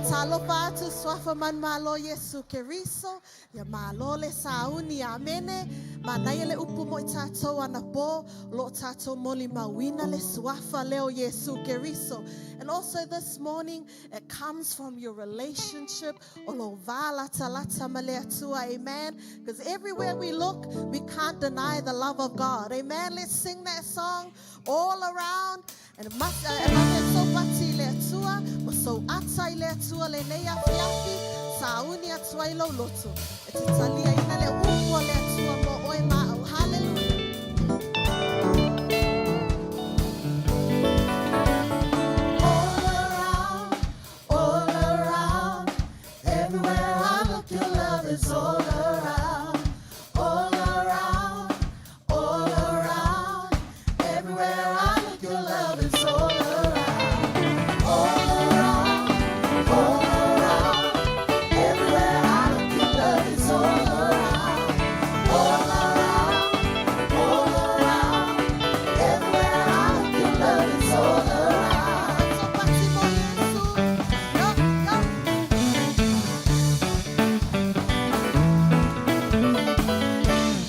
Faatalofa atu suafa manumalo Iesu Keriso, ia malo le sauni, amene. Manaia le upu mo i tatou anapo, o lo o tatou molimauina le suafa lea o Iesu Keriso. And also this morning, it comes from your relationship, o lou va latalata ma le Atua, amen. Because everywhere we look, we can't deny the love of God, amen. Let's sing that song all around. And e mate sou pati i le Atua, ma sou ata i le Atua lenei afiafi, sauni atu ai lou loto. E te taliaina le upu a le Atua mo oe ma au. Hallelujah. All around, all around, everywhere I look, your love is all around. All around, all around, everywhere I look, your love is all around. All around, all around, everywhere I look, your love is all around. All around, all around, everywhere I look, your love is all around. Yo, yo.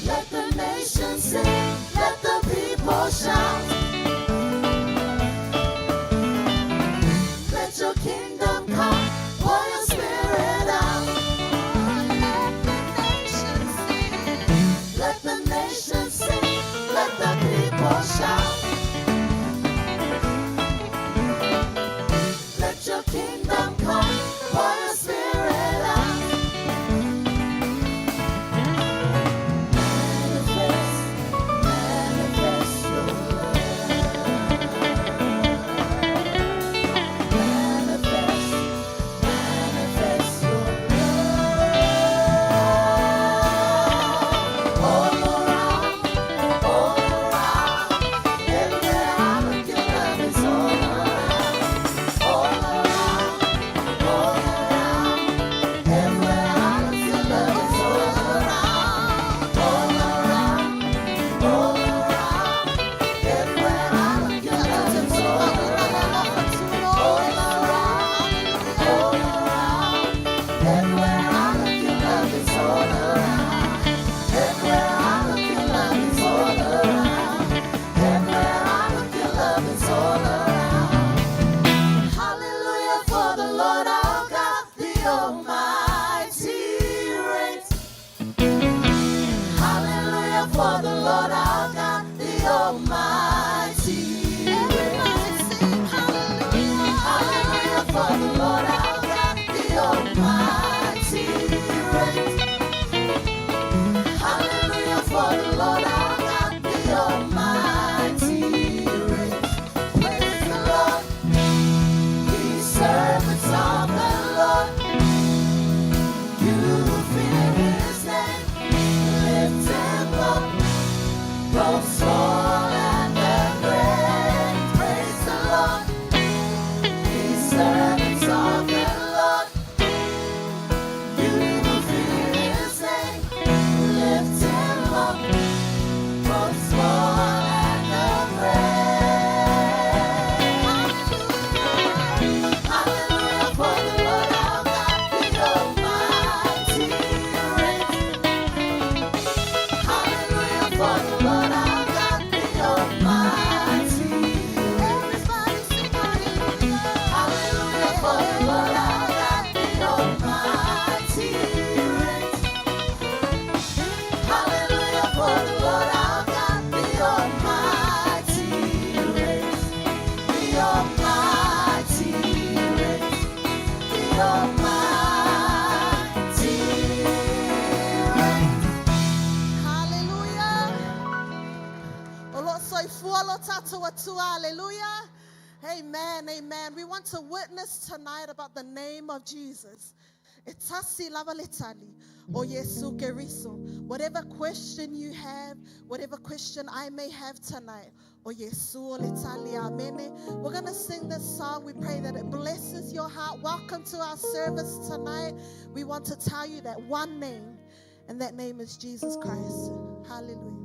Let the nations sing, let the people shout. Let your kingdom come, pour your spirit out. Let the nations sing, let the nations sing, let the people shout. Let your kingdom come, pour your spirit out. Manifest, manifest your love. Manifest, manifest your love. All around, all around, everywhere I look, your love is all around. All around, all around, everywhere I look, your love is all around. All around, all around, everywhere I look, your love is all around. All around, all around, everywhere I look, your love is all around. Everywhere I look, your love is all around. Everywhere I look, your love is all around. Hallelujah for the Lord our God, the Almighty reigns. Hallelujah for the Lord our God, the Almighty reigns. Hallelujah for the Lord our God, the Almighty reigns. Hallelujah for the Lord our God, the Almighty reigns. Praise the Lord, ye servants of the Lord. You who fear his name, lift him up, both small and the great. Praise the Lord, ye servants of the Lord. You who fear his name, lift him up, both small and the great. Hallelujah for the Lord our God, the Almighty reigns. Hallelujah for the Lord our God, the Almighty. Everybody sing hallelujah. Hallelujah for the Lord our God, the Almighty reigns. Hallelujah for the Lord our God, the Almighty reigns. The Almighty reigns. The Almighty reigns. Hallelujah. O lo o soifua lo tatou Atua. Hallelujah. Amen, amen. We want to witness tonight about the name of Jesus. E tasi lava le tali o Iesu Keriso. Whatever question you have, whatever question I may have tonight, o Iesu o le tali, amene. We're going to sing this song. We pray that it blesses your heart. Welcome to our service tonight. We want to tell you that one name, and that name is Jesus Christ. Hallelujah.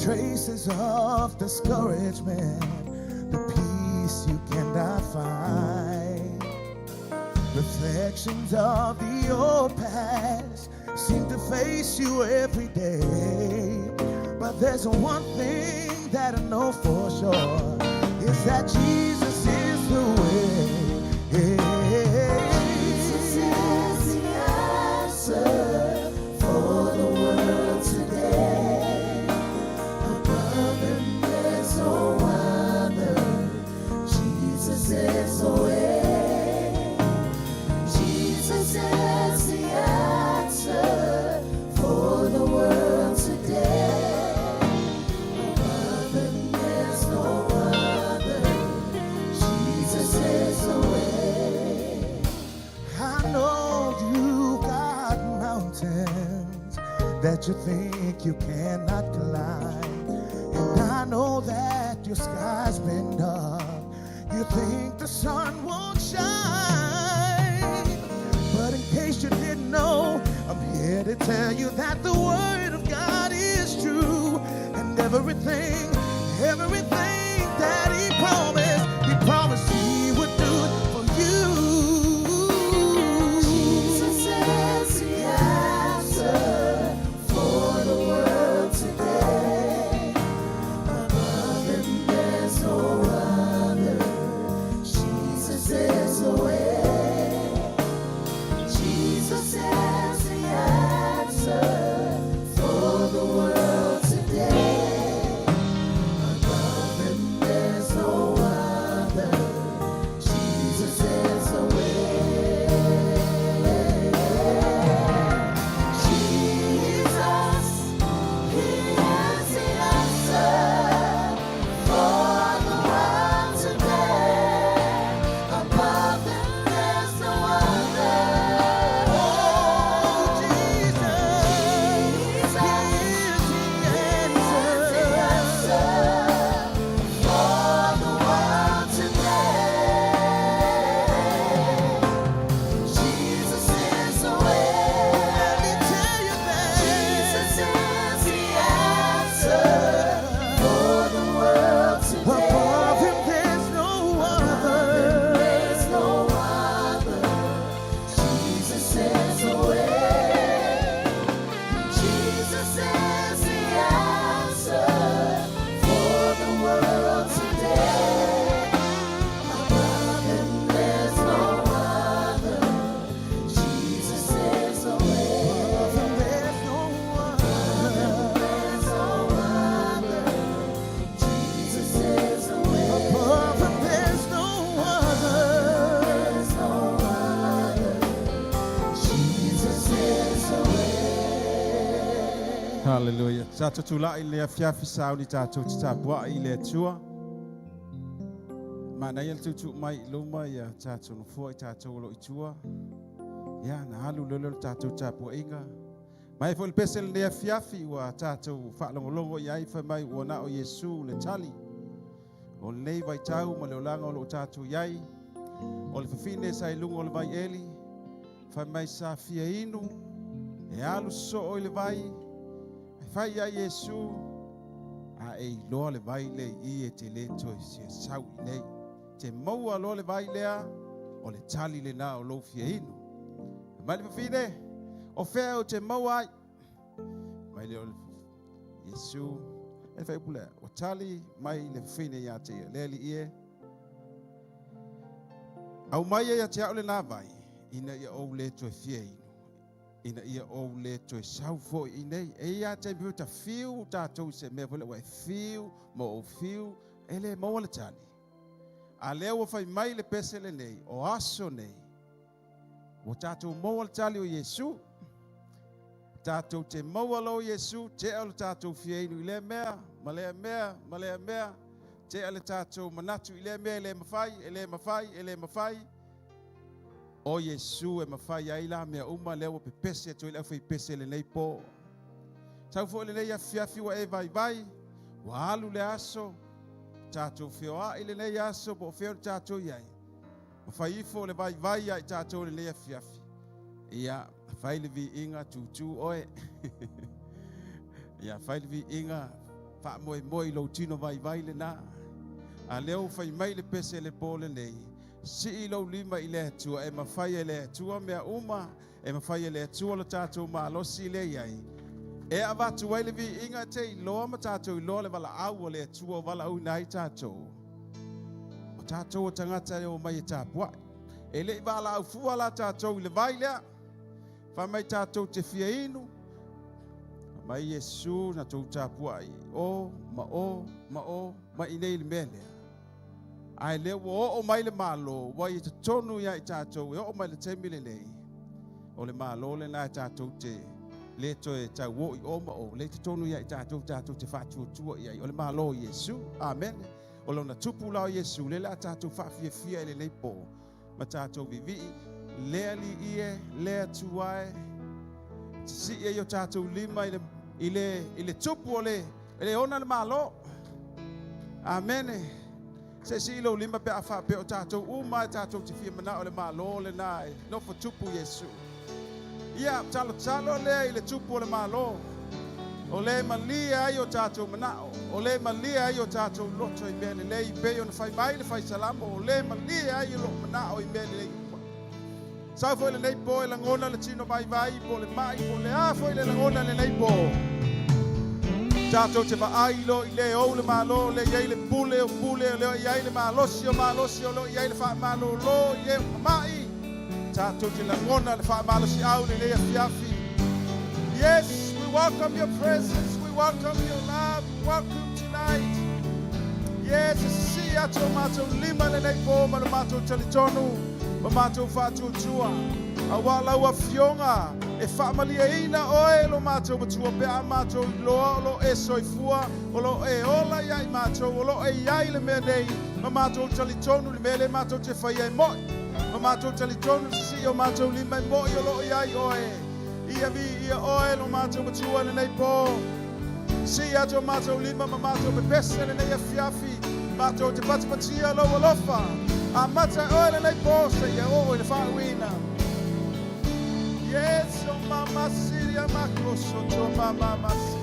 Traces of discouragement, the peace you cannot find. Reflections of the old past seem to face you every day. But there's one thing that I know for sure is that Jesus is the way. Jesus is the answer for the world today. Above him there's no other. Jesus is the way. Jesus is the answer for the world today. Above him there's no other. Jesus is the way. I know you got mountains that you think you cannot climb. And I know that your sky's been dark. You think the sun won't shine. But in case you didn't know, I'm here to tell you that the word of God is true. And everything, everything that he promised he would do it for you. Jesus is the answer for the world today. Above him there's no other. Jesus is the way. Jesus is the answer for the world today. Above him there's no other. Jesus is the way. Jesus, He is the answer for the world today. Above him there's no other. Oh, Jesus, Jesus, He is He the is the answer. answer for the world today. Jesus is the way. Let me tell you that. Jesus is the answer for the world today. Above him there's no other. There's no other. Jesus is the way. Jesus is the answer for the world today. Above him there's no other. Jesus is the way. Above him there's no other. There's no other. Jesus is the way. Above him there's no other. There's no other. Jesus is the way. Hallelujah. Tatou tulai le afiafi sauni tatou te tapuai i le Atua. Manaia le tuutuu mai i luma ia tatou nofoa i tatou o lo o i tua. Ia, na alu lele o le tatou tapuaiga. Mai foi le pese lenei afiafi ua tatou faalogologo i ai fai mai ua na o Iesu le tali. O lenei vaitau ma le olaga o lo o tatou i ai. O le fafine sa i luga o le vaieli. Fai mai sa fia inu. E alu soo i le vai. E fai ia Iesu. A e iloa le vai lea i i e te le toe fia sau i inei. Te maua loa le vai lea, o le tali lena o lou fia inu. Fai mai le fafine, o fea ou te maua ai. Mai lea o le Iesu. E fai upu lea, ua tali mai le fafine ia te ia. Le Alii e. Aumaia ia te au lena vai, ina ia ou le toe fia inu. Ina ia ou le toe sau foi i inei. E i ai lava taimi foi ta fiu tatou i se mea foi lea ua e fiu ma ou fiu, e le maua le tali. A lea ua fai mai le pese lenei, o aso nei, ua tatou maua le tali o Iesu. Tatou te maua loa Iesu, tea lo tatou fia inu i lea mea, ma lea mea, ma lea mea, tea le tatou manatu i lea mea e le mafai, e le mafai, e le mafai. O Iesu e mafai ai la mea uma, lea ua pepese atu ai le aufaipese i lenei po. Sau foi lenei afiafi ua e vaivai, ua alu le aso, tatou feoai lenei aso po o fea o tatou i ai. Ma fai ifo le vaivai ia i tatou i lenei afiafi. Ia, fai le viiga, tutu oe. Ia, fai le viiga, Faamoemoe i lou tino vaivai lenā. A lea ua fai mai le pese i le po lenei, sii lou lima i le Atua, e mafai e le Atua mea uma, e mafai e le Atua lo tatou malosi lea e i ai, e avatu ai le viiga e te iloa ma tatou iloa le valaau a le Atua ua valaauina ai tatou. O tatou o tagata e omai e tapuai. E le i valaau fua la tatou i le vai lea. Fai mai tatou te fia inu, fai mai Iesu na tou tapuai o ma o ma o ma i inei i le mea lea. Ae lea ua oo mai le Malo, ua i totonu ia i tatou e oo mai le taimi lenei, o le Malo lena e tatou te le toe tauo i o ma o, lea i totonu ia i tatou, tatou te faatuatua i ai, o le Malo o Iesu. Amene. O lona tupu la o Iesu, lea o le a tatou faafiafia i lenei po, ma tatou vivii, le Alii e, le Atua e, sisii ai o tatou lima i le, i le, i le tupu o le, e ona le Malo. Amene. Se sii lou lima pe a faapea o tatou uma e tatou te fia manao i le Malo lena e nofo tupu Iesu. Ia, talotalo lea i le tupu o le Malo. O le malie ai o tatou manao, o le malie ai o tatou loto i mea lelei, pei ona fai mai le fai salamo, o le malie ai o lou manao i mea lelei uma. Sau foi lenei po e lagona le tino vaivai, po o le mai, po o le a foi le lagona lenei po. Tatou te vaai loa i le ou le Malo, le i ai le pule o pule, o le i ai le malosi o malosi, o lo i ai le faamalolo i e o mamai. Tatou te lagona le faamalosiau lenei afiafi. Yes, we welcome your presence, we welcome your love, we welcome tonight. Yes, e sisii atu o matou lima lenei po ma le matou talitonu ma matou faatuatua. Auā lau afioga e faamalieina oe lo matou Matua pe a matou iloa o lo o e soifua, o lo o e ola ia i matou, o lo o e i ai le mea nei, ma matou talitonu i le mea lea matou te faia e mo'i, ma matou talitonu i le sisii o matou lima e mo'i o lo o i ai oe. Ia viia oe lo matou Matua i lenei po. Sii atu o matou lima ma matou pepese lenei afiafi, matou te patipatia lou alofa. Amata e oe lenei po seia oo i le faauiina. Yes, o mama siria makoso to mama masi.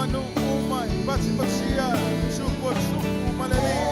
uma nuu uma e patipatia tupu o tupu ma le alii.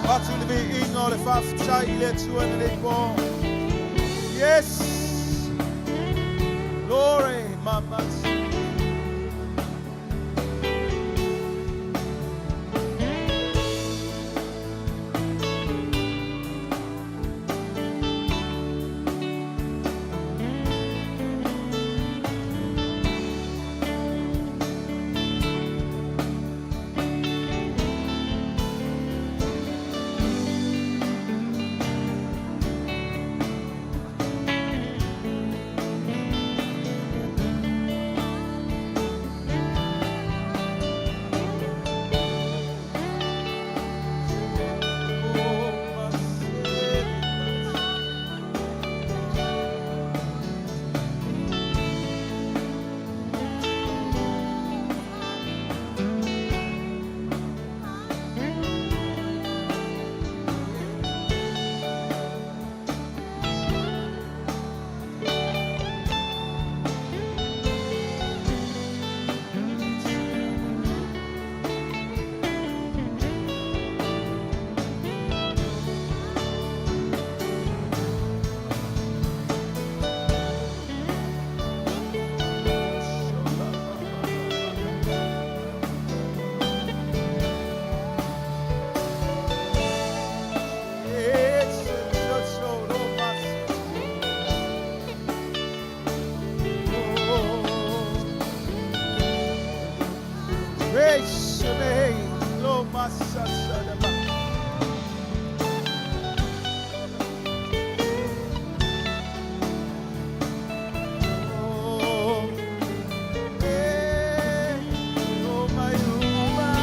Avatu le viiga o le faafetai i le Atua i lenei po. Yes! Glory, mamas. Oh, masele. Praise your name, Lord, my son, son of my- Oh, eh, oh, my woman.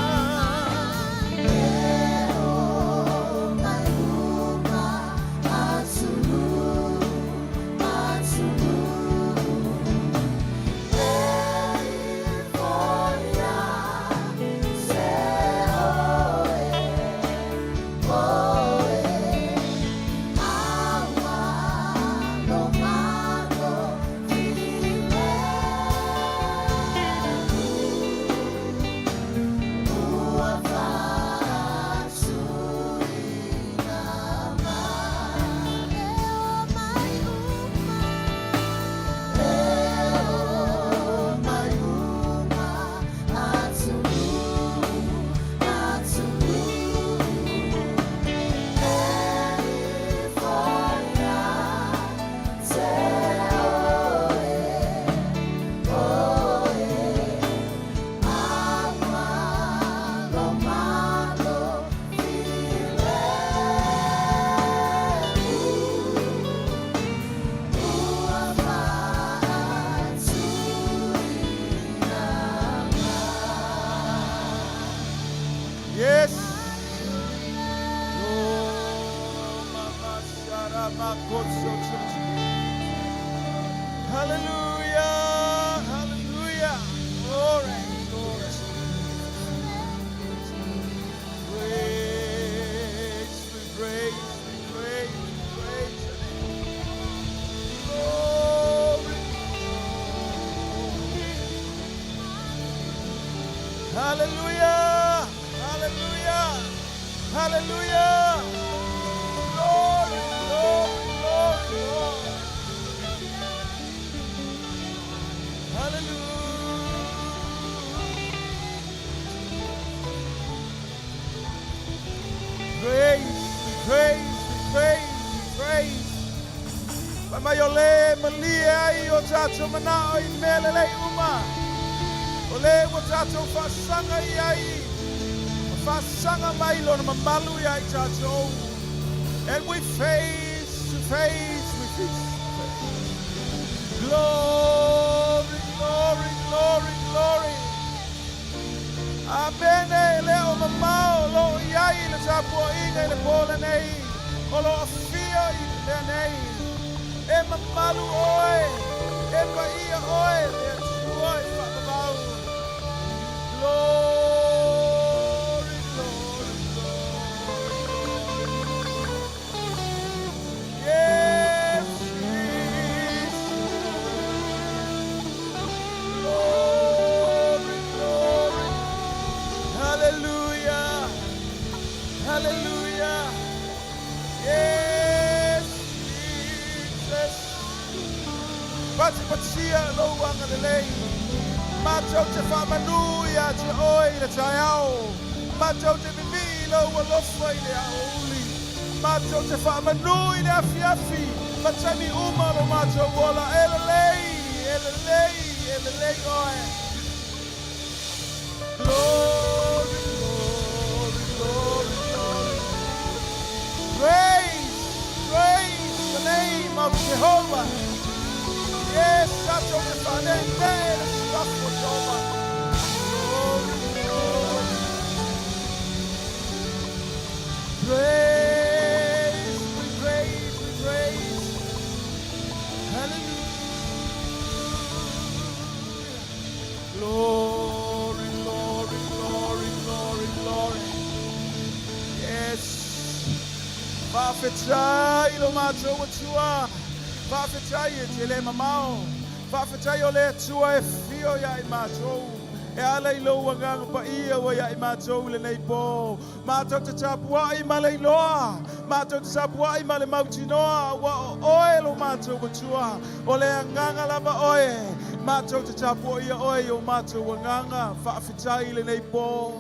Yes. Oh, mama, shara, ma, kotso, tso, tso. Hallelujah. Hallelujah. Glory, glory. Praise, we praise, we praise, we praise your name. Glory. Hallelujah. Hallelujah. Hallelujah. Glory, glory, glory, glory. Hallelujah. Praise, we praise, we praise, we praise. Fai mai o le malie ai o tātou manao i mea lelei uma. O le ua tātou faasaga i ai. Ma faasaga mai lona mamalu ia i tātou. And we face to face with his face. Glory. Amene, e le o mamao o lo o i ai le tapuaiga i le po lenei, o lo o afio i le mea nei. E mamalu oe, e paia oe, le Atua e faavavau. Glory, glory, glory, glory. Yes, Jesus. Glory, glory. Hallelujah. Hallelujah. Yes, Jesus. Patipatia lou agalelei. Matou te faamanu ia te oe i le taeao. Matou te vivii lou alofa i le aoauli. Matou te faamanu i le afiafi. Ma taimi uma o lo matou ola. E lelei, e lelei, e lelei oe. Glory, glory, glory, glory. Praise, praise the name of Jehovah. Yes, tatou te faaneenee i le suafa o Jehovah. Glory, glory. Praise, we praise, we praise. Hallelujah. Glory, glory, glory, glory, glory. Yes. Faafetai lo matou Atua. Faafetai e te le mamao. Faafetai o le Atua e fio ia i matou. E ala i lou agaga paia ua ia i matou lenei po. Matou te tapuai ma le iloa. Matou te tapuai ma le mautinoa. Ua o oe lo matou Atua. O le agaga lava oe. Matou te tapuaia oe i o matou agaga. Faafetai lenei po.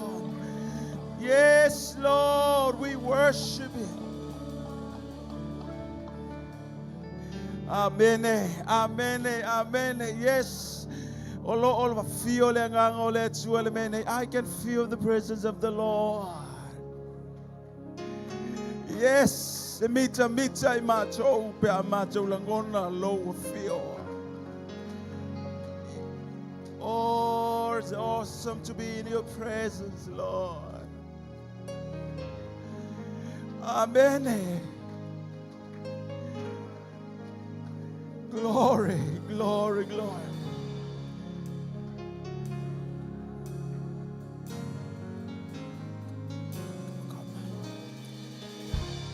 Yes, Lord, we worship you. Amene, amene, amene. Yes. O lo o le fio le agaga o le Atua le mea nei. I can feel the presence of the Lord. Yes, e mita mita i matou pe a matou lagona lou afio. Oh, it's awesome to be in your presence, Lord. Amen. Glory, glory, glory. Come.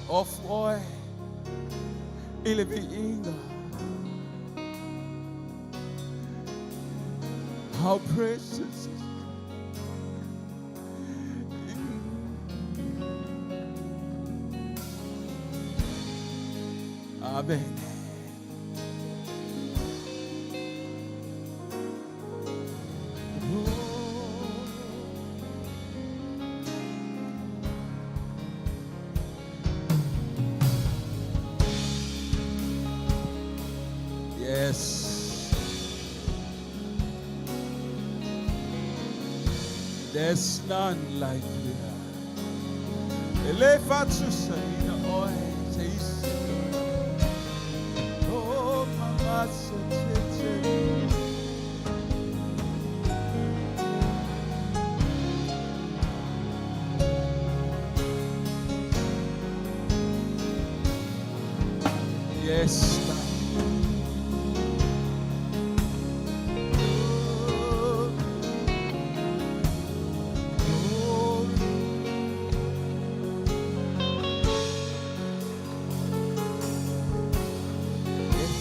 Ofu oe i le viiga. How precious. Amen. Yes. There's none like you. E le faatusaina oe se isi. Oh, mama, se te te. Yes, God. Glory. Yes.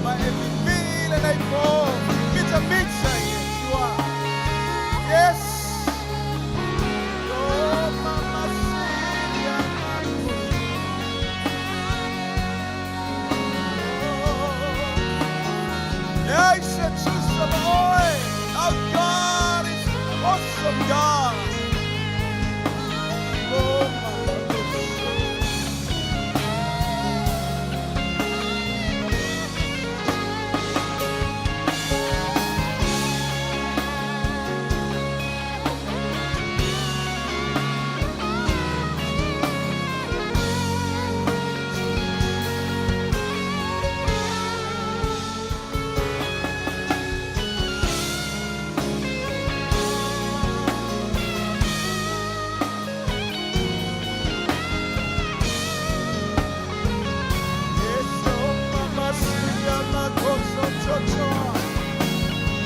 Ma e vivii lenei po, mitamita i le Atua. Yes. Oh, mama silia Yes, tusa ma oe. Our God is awesome God. Oh, my goodness. Yes, oh, mama silia makoso chocho.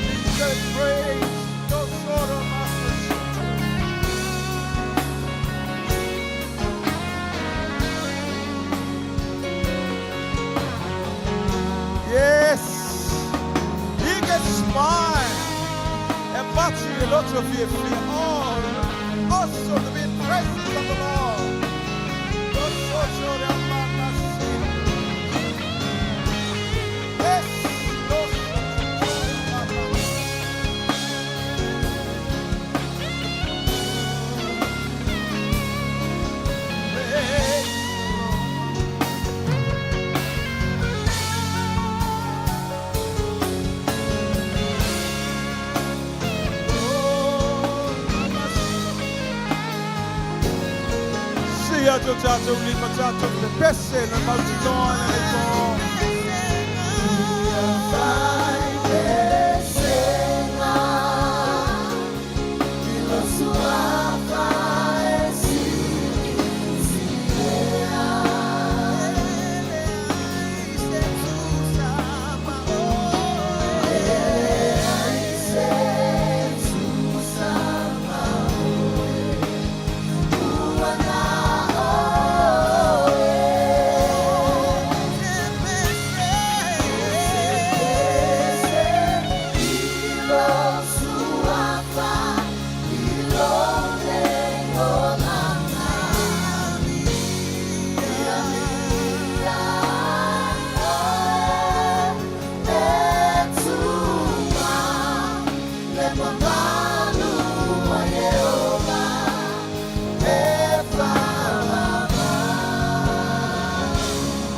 Jesus praise. No soro makoso. Yes. You can smile. E bati le loto fia fia. Oh, awesome to be in the presence of the Lord. No socho de mama silia. Yes. No socho de mama. Praise the Lord. Oh, mama Sia to tatou lima tatou pepese le mautinoa le po.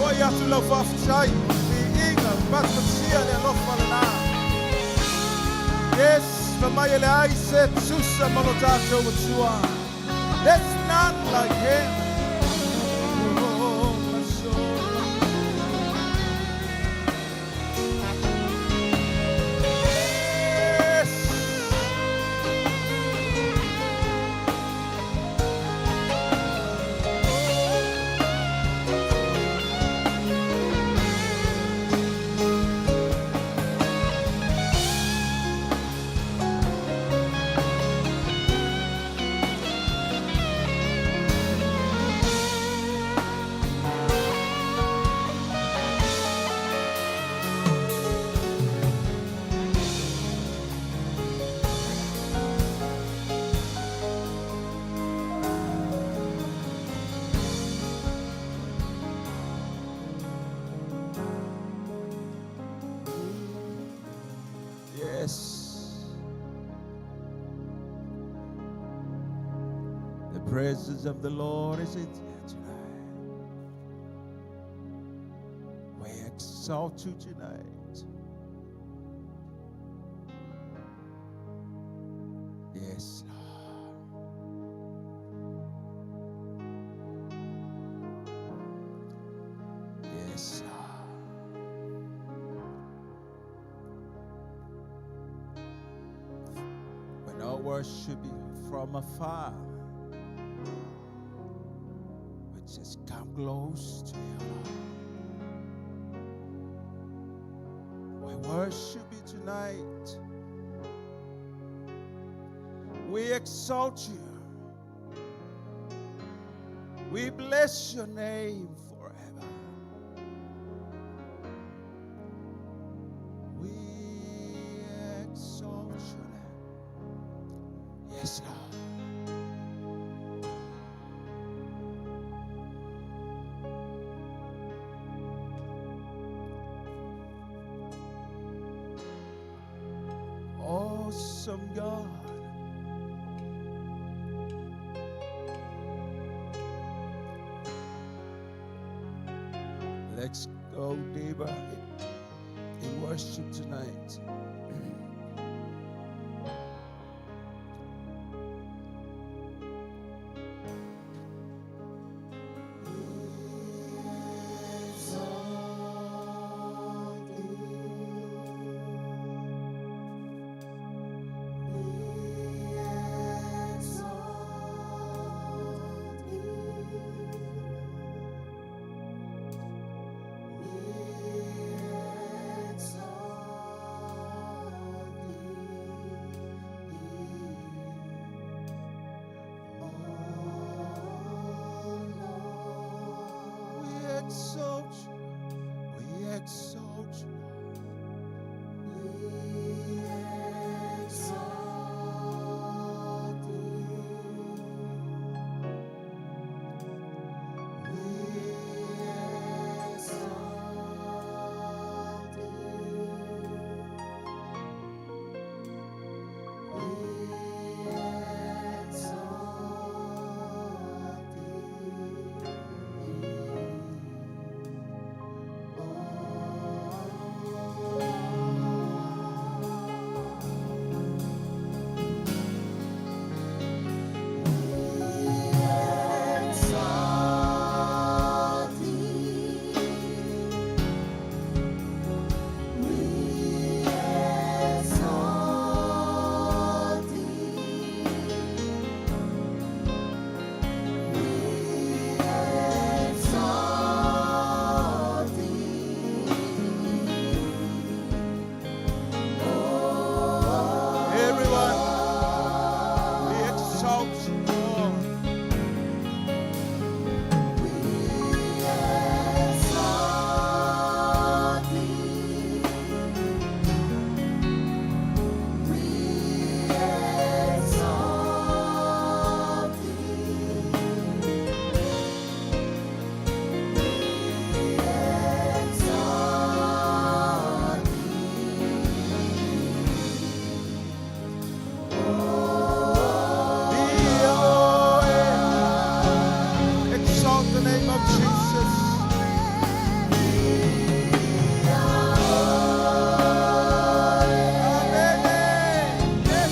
O ia atu lau faafetai, viiga, patapatia le alofa lena. Yes, fa mai e leai se tusa ma lo tatou Atua. There's none like him. Oh, my soul. Yes. Yes. The presence of the Lord is in here tonight. We exalt you tonight. Yes, Lord. Yes, Lord. We not worship you from afar. We just come close to you, Lord. We worship you tonight. We exalt you. We bless your name forever. Yes, Lord. Awesome God. Let's go deeper in worship tonight. We exalt you. We exalt you. Everyone, we exalt you, Lord. Exalt the name of Jesus. Amen. Yes.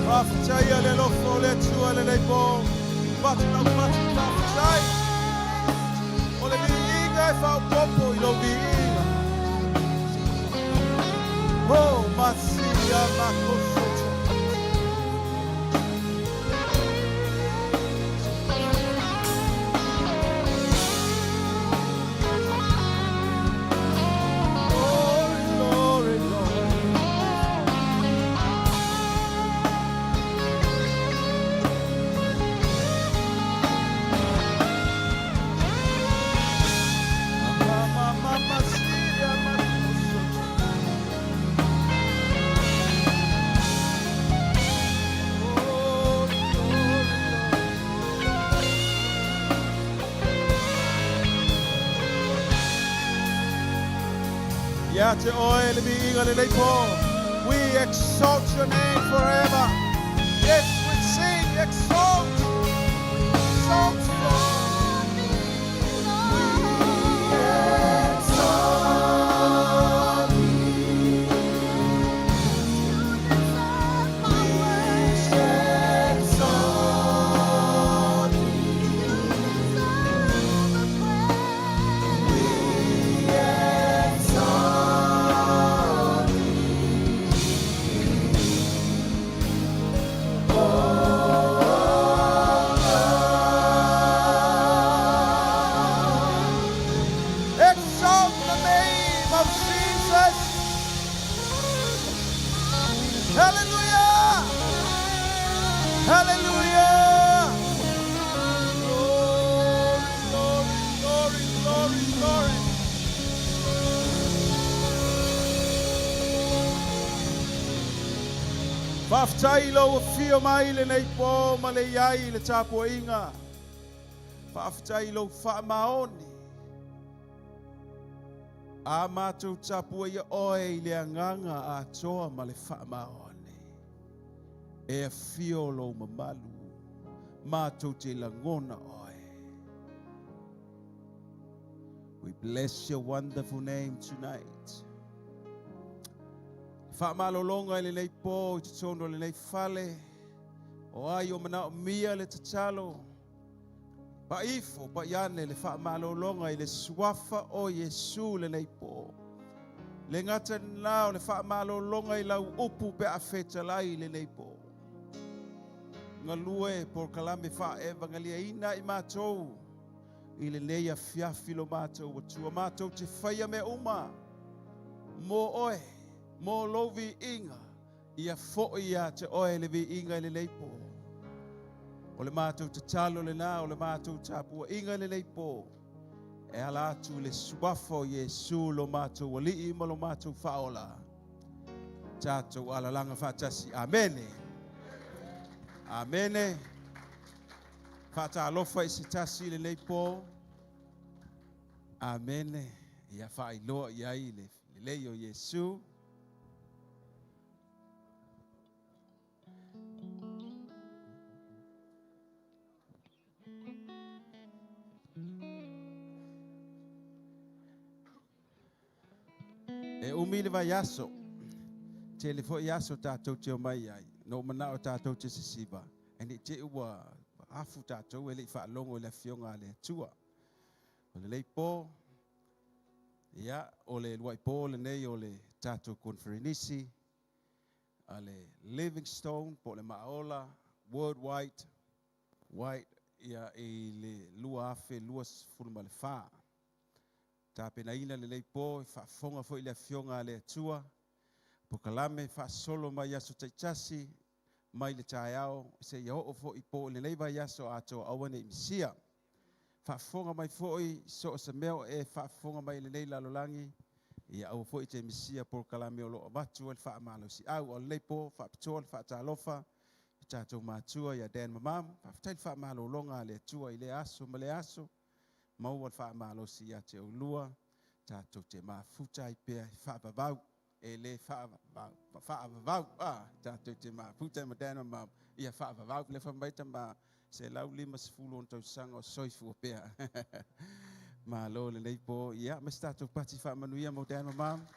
Faafetai le alofa o le Atua lenei po. Avatu lau faafetai. O le viiga e faaopoopo i lou viiga. Oh, masia makosoto. Glory, glory, glory. Ia te oe le viiga lenei po. We exalt your name forever. Yes, we sing, exalt, exalt you, Lord. Exalt the name of Jesus. Hallelujah. Hallelujah. Glory, glory, glory, glory, glory. Faafetai i lou afio mai i lenei po ma le i ai i le tapuaiga. Faafetai i lou faamaoni. A matou tapuaia oe i le agaga atoa ma le faamaoni. E afio lou mamalu, matou te lagona oe. We bless your wonderful name tonight. Faamalologa i lenei po i totonu o lenei fale, o ai o manaomia le tatalo, paifo, paiane le faamalologa i le suafa o Iesu lenei po. Le gata lena o le faamalologa i lau upu pe a fetalai i lenei po. Galue polokalame faaevangeliaina i matou i lenei afiafi lo matou Atua. Matou te faia mea uma mo oe, mo lou viiga, ia foi ia te oe le viiga i lenei po. O le matou tatalo lena, o le matou tapuaiga i lenei po, e ala atu i le suafa o Iesu lo matou Alii ma lo matou Faaola. Tatou alalaga faatasi. Amene. Amene. Faatalofa i se tasi i lenei po. Amene. Ia faailoa i ai le lelei o Iesu. E umi le vaiaso, tele foi aso tatou te omai ai. Na ou manao tatou te sisiva, e ne i te i ua afu tatou e le i faalogo i le Afioga a le Atua. O lenei po, ia, o le uluai po lenei o le tatou conferenisi a le Livingstone po o le Maaola Worldwide White, ia, i le 2024. Tapenaina lenei po e faafofoga foi i le Afioga a le Atua, polokalame faasolo mai aso taitasi, mai le taeao seia oo foi po i lenei vaiaso atoa, aua ne i misia. Faafofoga mai foi so o se mea o e faafofoga mai i lenei lalolagi, ia aua foi e te misia polokalame o lo o avatu ai le faamalosiau. A o lenei po, faapitoa le faatalofa i tatou matua ia Dan ma Mam. Faafetai le faamalologa a le Atua i lea aso ma lea aso. Maua le faamalosi ia te oulua, tatou te mafuta ai pea e faavavau, e le faavavau, faavavau, a, tatou te mafuta ai ma Dan ma Mam, ia faavavau. Le fai mai tama, 150 ona tausaga o soifua pea. Malo lenei po, ia, ma se tatou pati faamanuia mo Dan ma Mam.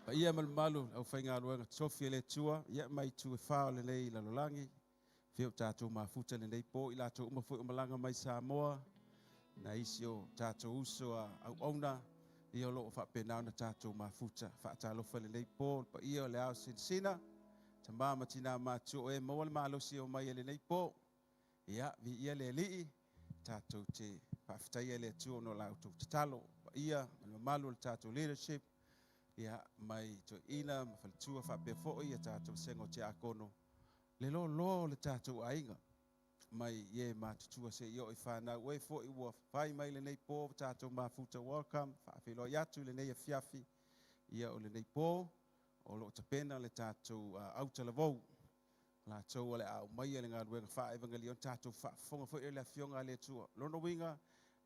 Paia ma le mamalu, le aufaigaluega totofi a le Atua, ia mai itu e fa o lenei lalolagi, Afio o tatou mafuta i lenei po, i latou uma foi o malaga mai Samoa, na isi o tatou uso a auauna, ia o lo o faapena ona tatou mafuta. Faatalofa i lenei po, le paia o le ao sinasina, tama ma tina matutua o e maua le malosi e omai ai lenei po. Ia, viia le Alii, tatou te faafetaia le Atua ona o la outou tatalo. Paia ma le mamalu o le tatou leadership, ia, mai toeaiina ma faletua faapea foi ia tatou vasega o tiakono, le loaloa o le tatou aiga, mai i e matutua seia oo i fanau. O e foi ua fai mai lenei po ua tatou mafuta, welcome, faafeiloai atu i lenei afiafi, ia o lenei po o lo o tapena le tatou autalavou, latou o le a aumaia le galuega faa-evangelio, tatou faafofoga foi i le Afioga a le Atua. Lona uiga,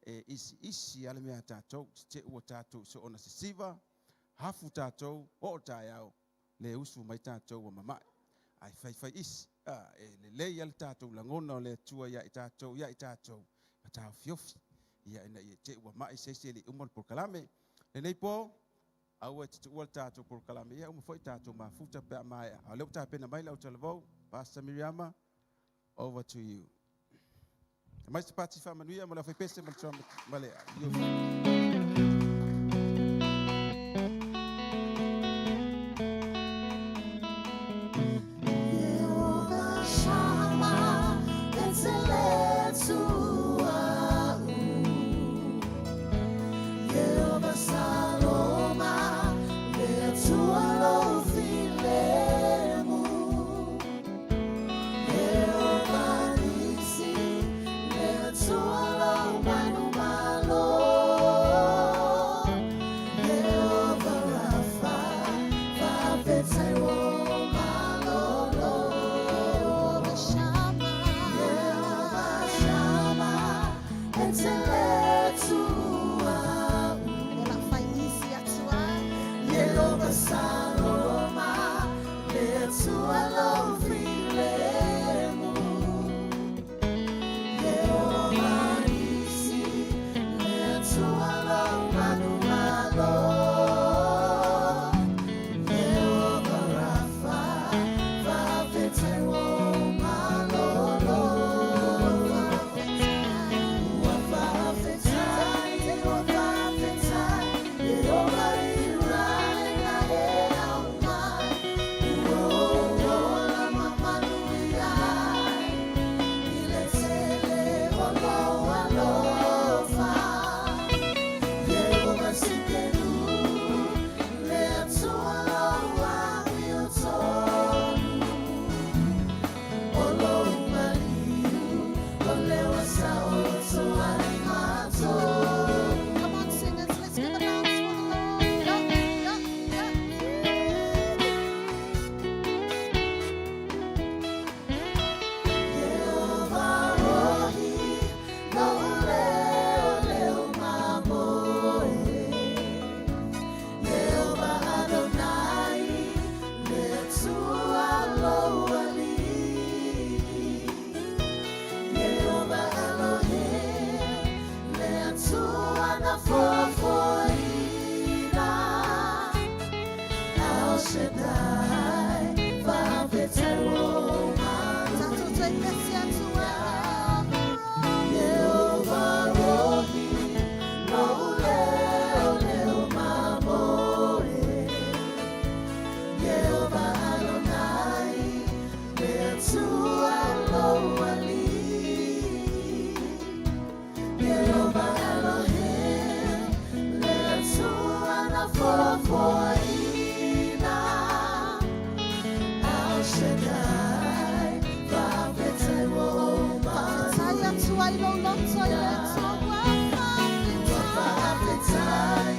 E isiisi lava le mea a tatou, te ua tatou soona sisiva, hafu tatou, oo taeao, le usu mai tatou ua mamae. Ae faifai isi, e lelei lava le tatou lagona o le Atua ia i tatou, ia i tatou, ma taofiofi. Ia ina ia te ua mai se isi e le i uma le polokalame. Lenei po, aua e te tuua le tatou polokalame, ia uma foi tatou mafuta pe a maea. A o lea ua tapena mai le autalavou, Pastor Miriama, over to you. Mai se pati faamanuia ma le aufaipese ma le trumpet ma le youth. Yehovah Shammah, Yehovah Saloma, le Atua lou filemu. Yehovah Nisi, le Atua lou manumalo. Yehovah Rapha, fa'afetai ua ou malolo. Yehovah Shammah, Yehovah Shammah, e te le Atua. Yehovah Saloma, le Atua lou filemu. Yehovah Nisi, le Atua lou manumalo. Yehovah Rapha, fa'afetai ua ou malolo. Ua fa'afetai, ua fa'afetai, Yehovah i rai na e aumai. Ua ou ola ma manuia ai, i le tele o lou alofa. Yehovah Tsidkenu, le Atua lou amiotonu. O lou maliu, o le ua saoto ai matou. Come on, singers, let's give a dance for the Lord. Yeah. Yehovah Rohi, lou leo leo mamoe. Yehovah Adonai, le Atua lou Alii. Yehovah Elohim, le Atua na foafoaina. El Shaddai, fa'afetai ua ou Tatou toe pese atu. Yehovah Rohi, lou leo leo mamoe. Yehovah Adonai, le Atua lou Alii. Yehovah Elohim, le Atua na foafoaina. El Shaddai, fa'afetai ua ou Tai atu ai lou loto i le Atua. Fa'afetai,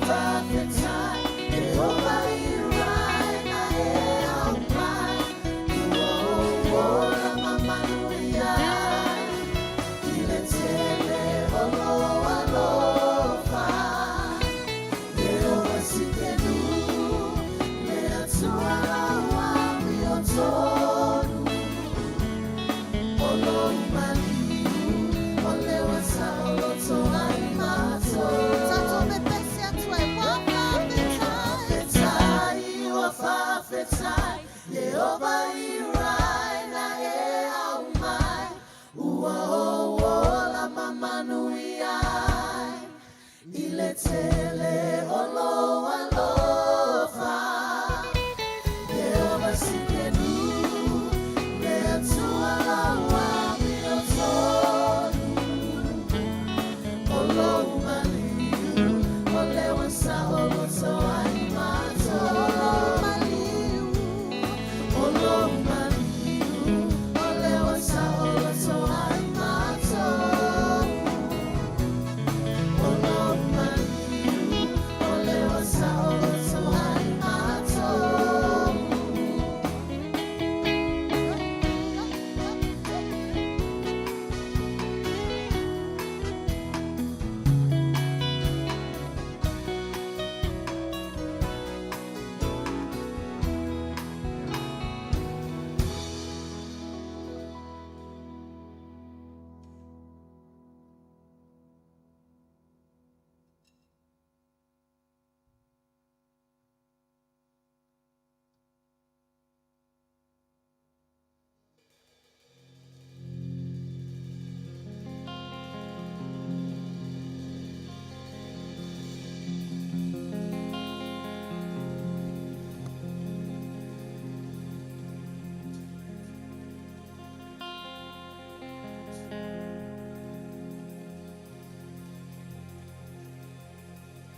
fa'afetai, Yehovah i rai na e aumai. Ua ou ola ma manuia ai, i le tele o lou alofa. Yehovah Tsidkenu, le Atua lou amiotonu. O lou maliu, o le ua saoloto ai matou. Tatou pepese atu ai. Fa'afetai, ua fa'afetai, Yehovah i rai na e aumai. Ua ou ola ma manuia ai, i le tele o lou alofa. Yehovah Tsidkenu, le Atua lou amiotonu. O lou maliu, o le ua saoloto ai matou. O lou maliu, o le ua saoloto ai matou. O lou maliu, o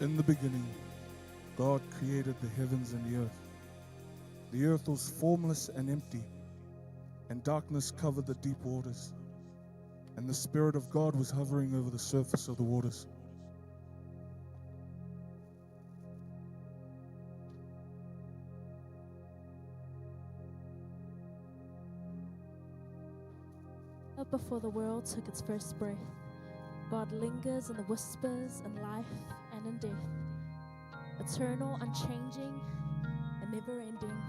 In the beginning, God created the heavens and the earth. The earth was formless and empty, and darkness covered the deep waters. And the Spirit of God was hovering over the surface of the waters. Before the world took its first breath, God lingers in the whispers in life and in death, eternal, unchanging, and never ending.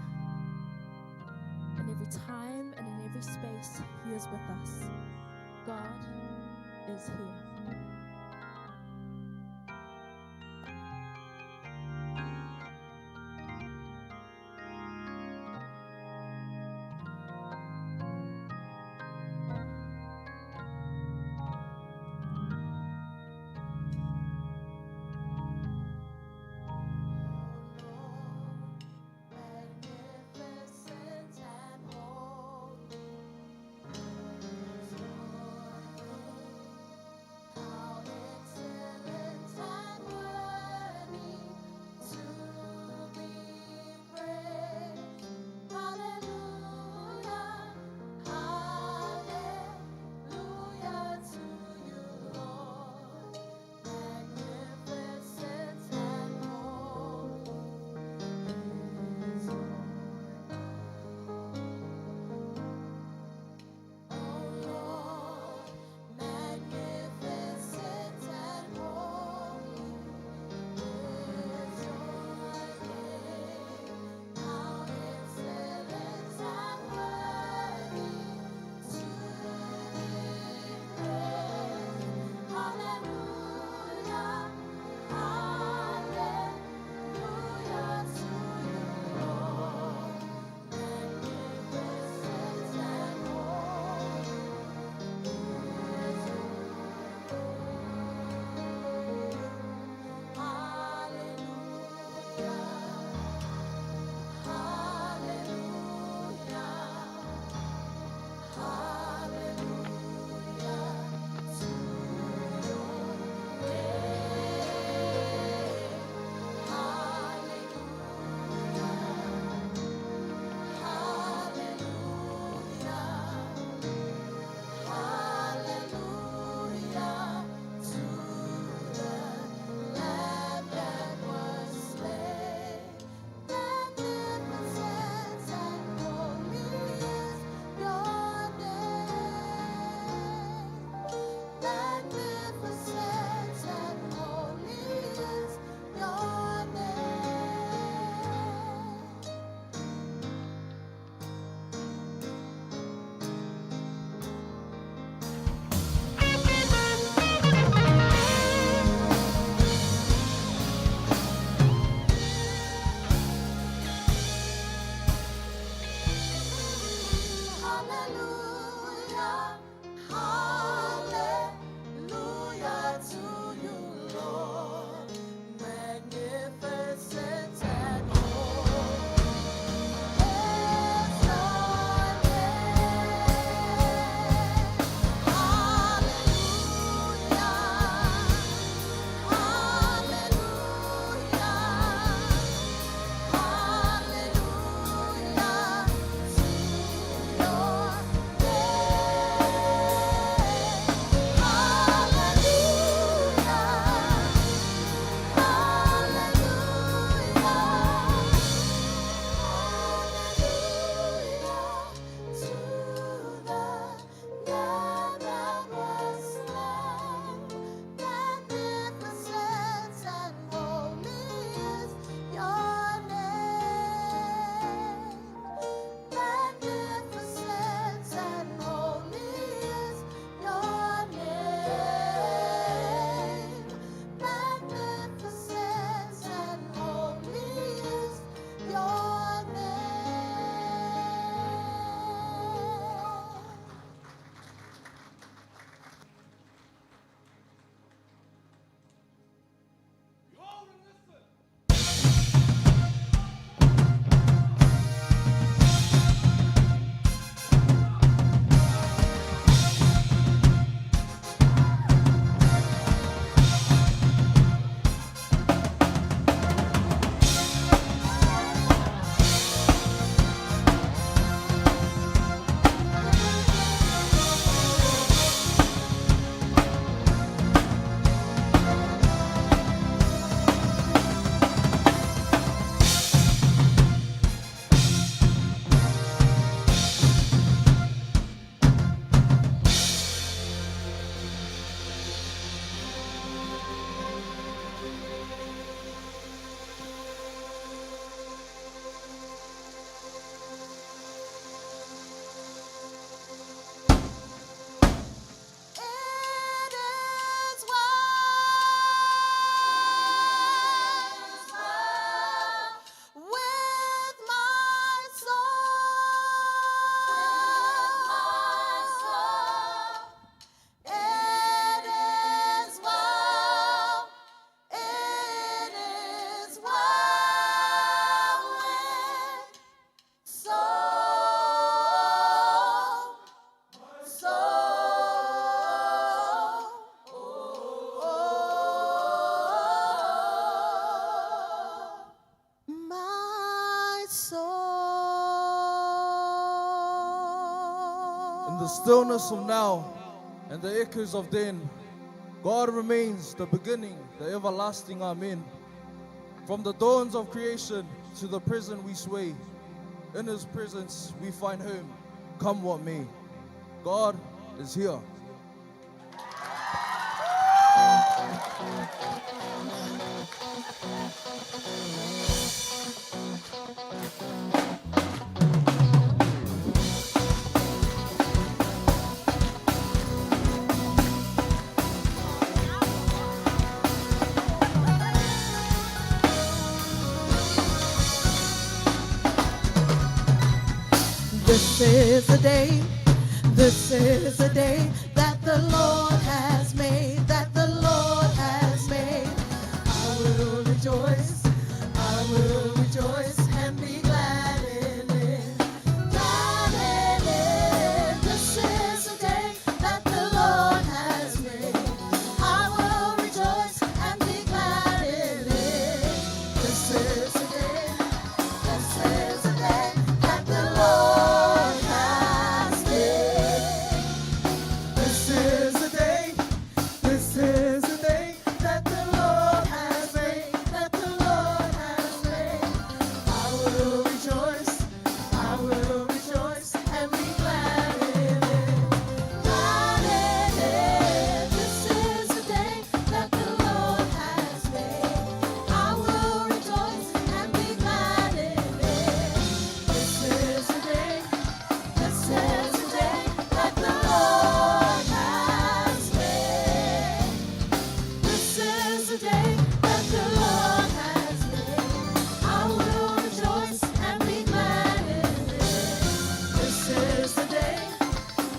In every time and in every space, He is with us. God is here. Magnificent and holy is your name. In the stillness of now and the echoes of then, God remains the beginning, the everlasting Amen. From the dawns of creation to the present we sway, in His presence we find home, come what may. God is here. This is the day, this is the day that the Lord has made, that the Lord has made. I will rejoice, I will rejoice and be glad in it. Glad in it. This is the day that the Lord has made. I will rejoice and be glad in it. This is the day. This is the day that the Lord has made. This is the day, this is the day that the Lord has made, that the Lord has made. I will rejoice, I will rejoice and be glad in it. Glad in it. This is the day that the Lord has made. I will rejoice and be glad in it. This is the day, this is the day that the Lord has made. This is the day that the Lord has made. I will rejoice and be glad in it. This is the day,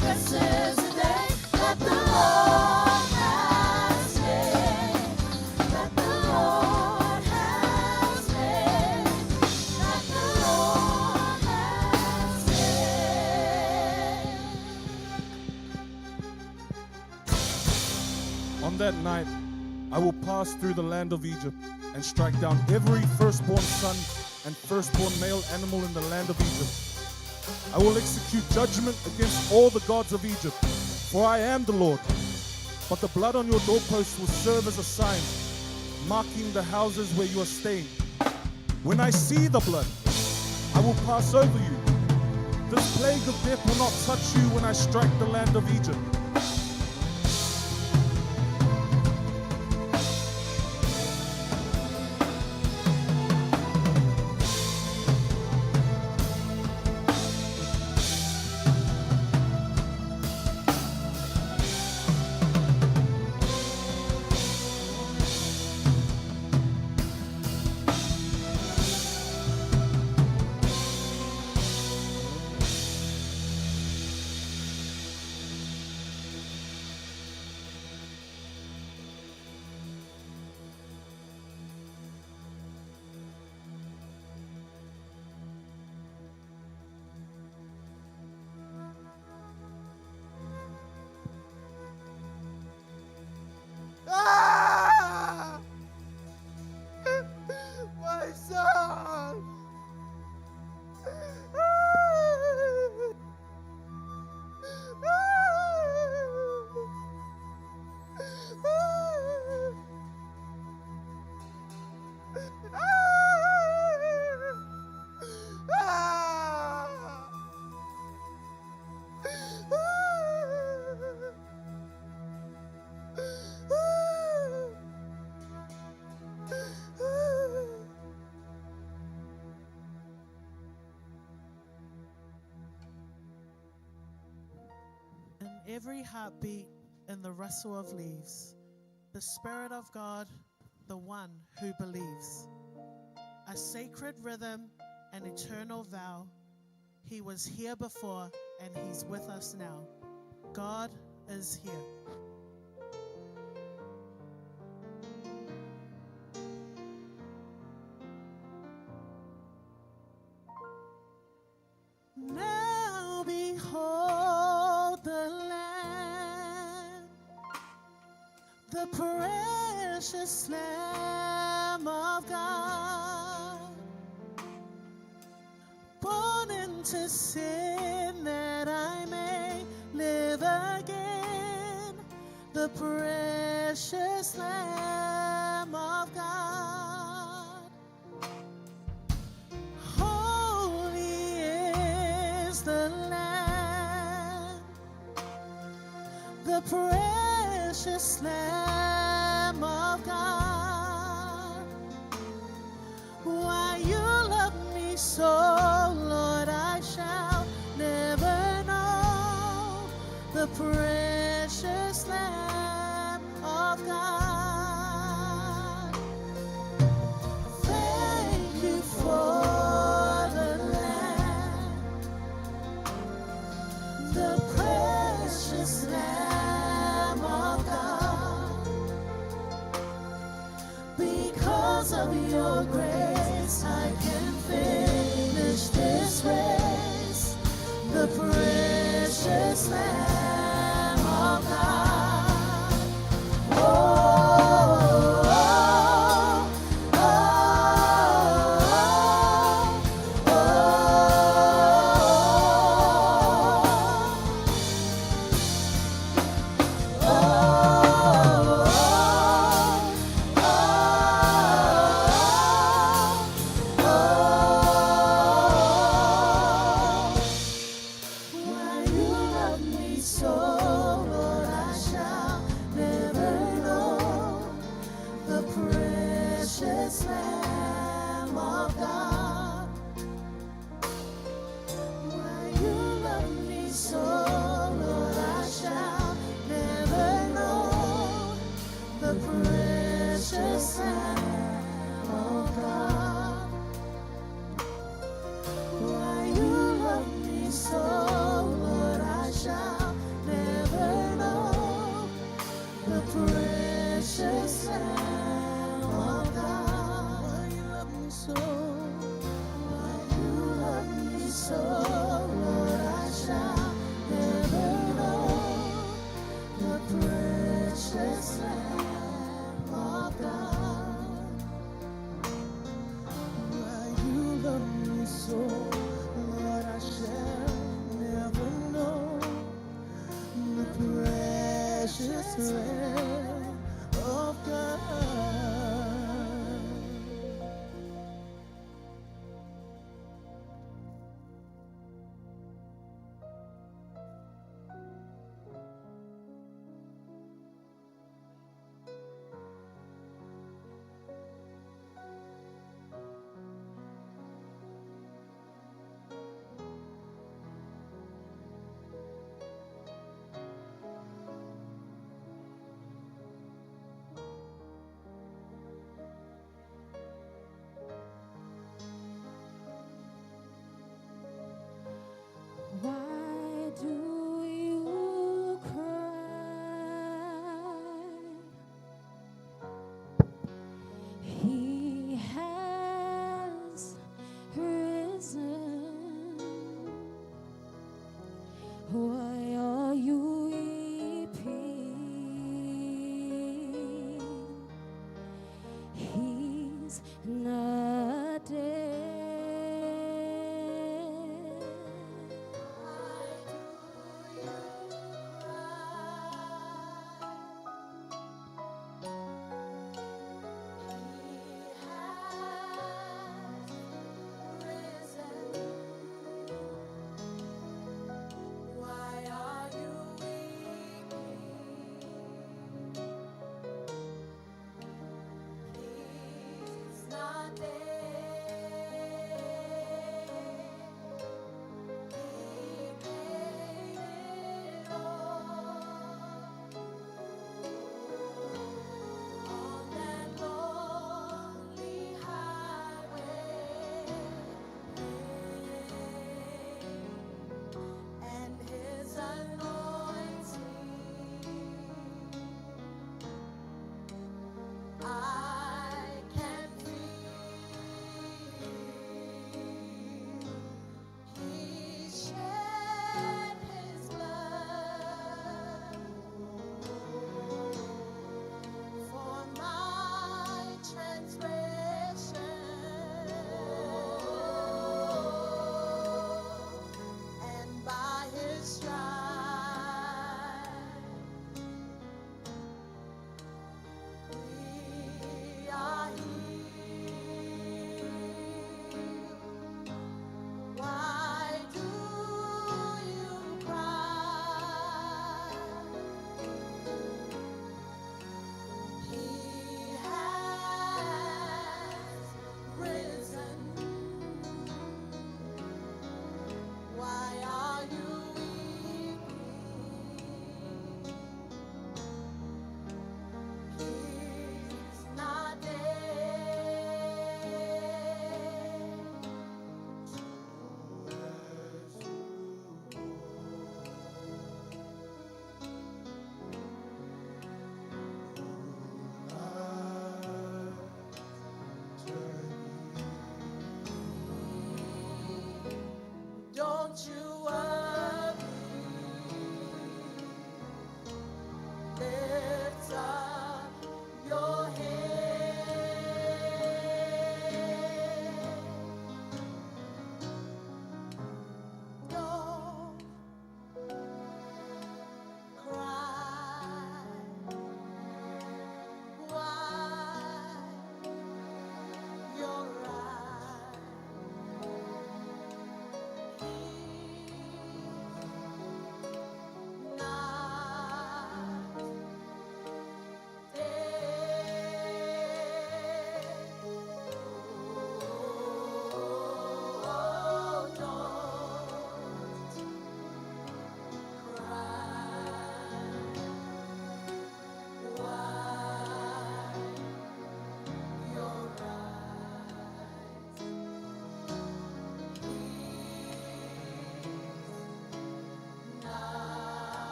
this is the day that the Lord has made. That the Lord has made. That the Lord has made. On that night, I will pass through the land of Egypt and strike down every firstborn son and firstborn male animal in the land of Egypt. I will execute judgment against all the gods of Egypt, for I am the Lord. But the blood on your doorposts will serve as a sign, marking the houses where you are staying. When I see the blood, I will pass over you. This plague of death will not touch you when I strike the land of Egypt. Ah! My son! In every heartbeat, in the rustle of leaves, the Spirit of God, the one who believes. A sacred rhythm, an eternal vow. He was here before and he's with us now. God is here. Now behold the Lamb, the precious Lamb of God, born into sin that I may the precious Lamb of God. Holy is the Lamb, the precious Lamb of God. Why you love me so, Lord, I shall never know. The precious Lamb of God. Thank you for the Lamb, the precious Lamb of God. Because of your grace, I can finish this race. The precious Lamb of God. Oh, oh, oh, oh, oh, oh. Why you love me so, Don't you worry. Lift up your head. Don't cry. Why your eyes? He's not dead. Oh, don't cry. Why your eyes?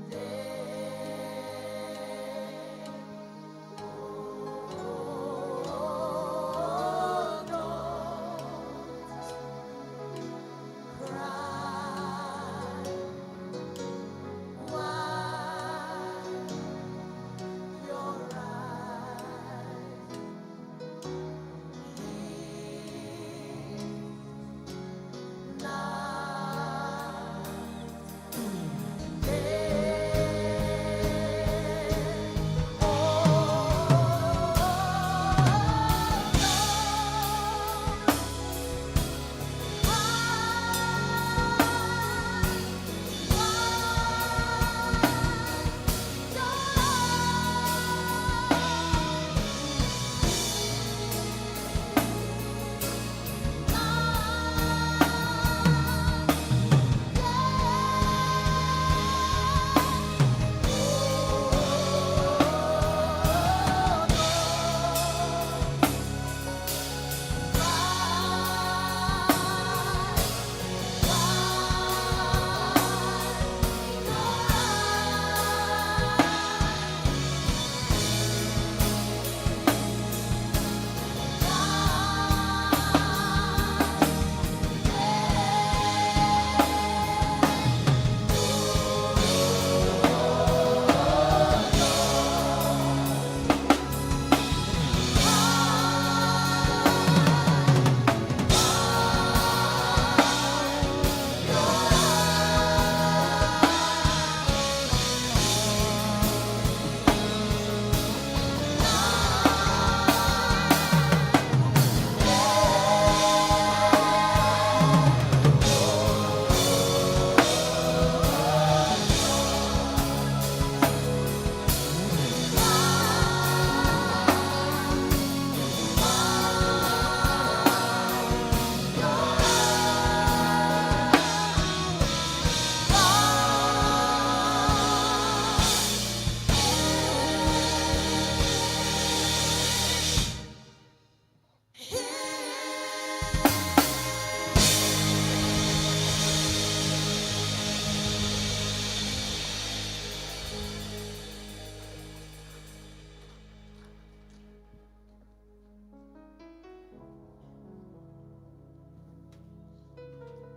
He's not dead. Oh, don't cry. Why your eyes? He's not dead. Oh,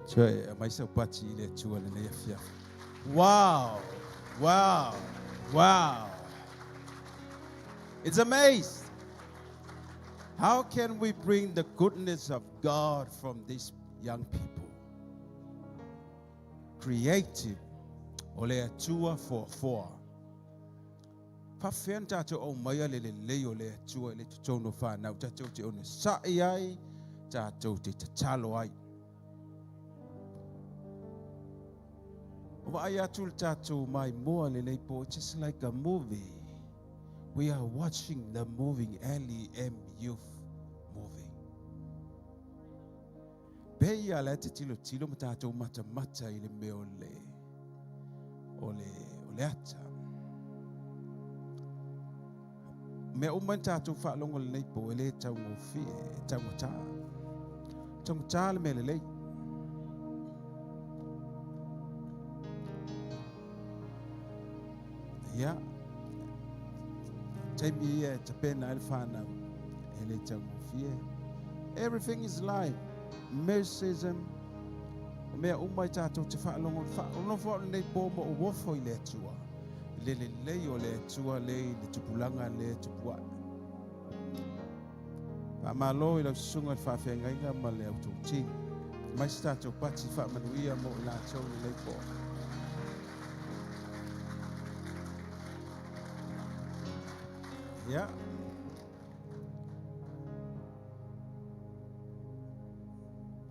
Toe, mai sau pati i le tua le nei afiafi. Wow, wow, wow. It's amazing. How can we bring the goodness of God from these young people? Creative. O le atua for four. Whawhian tātou au mai le le lei o le atua i le tutono whanau. Tātou te ono sa'i ai, tātou te tatalo ai. O wa ai atu le tātou mai mua le nei po, it's just like a movie. We are watching the moving LEM Youth moving. Pe ia le te tilo tilo ma tātou mata mata i le mea o le, o le, o le ata. Mea uma ni tātou whaalongo le nei po, e le tau ngō e tau ngō tā. Tau ngō tā le mea le lei. Ia, taimi ia e tapena ai le whanau, e le tau ngō Everything is live. Mysticism, o mea uma i tātou te whaalongo, whaalongo au nei pō mo o wofo i le atua. Le le lei o le atua le i le tupulanga le tupua. Wha malo i lau susunga le whaafengaiga ma le autotini. Mai se tātou pati whaamanuia mo i lātou le nei pō. Ia.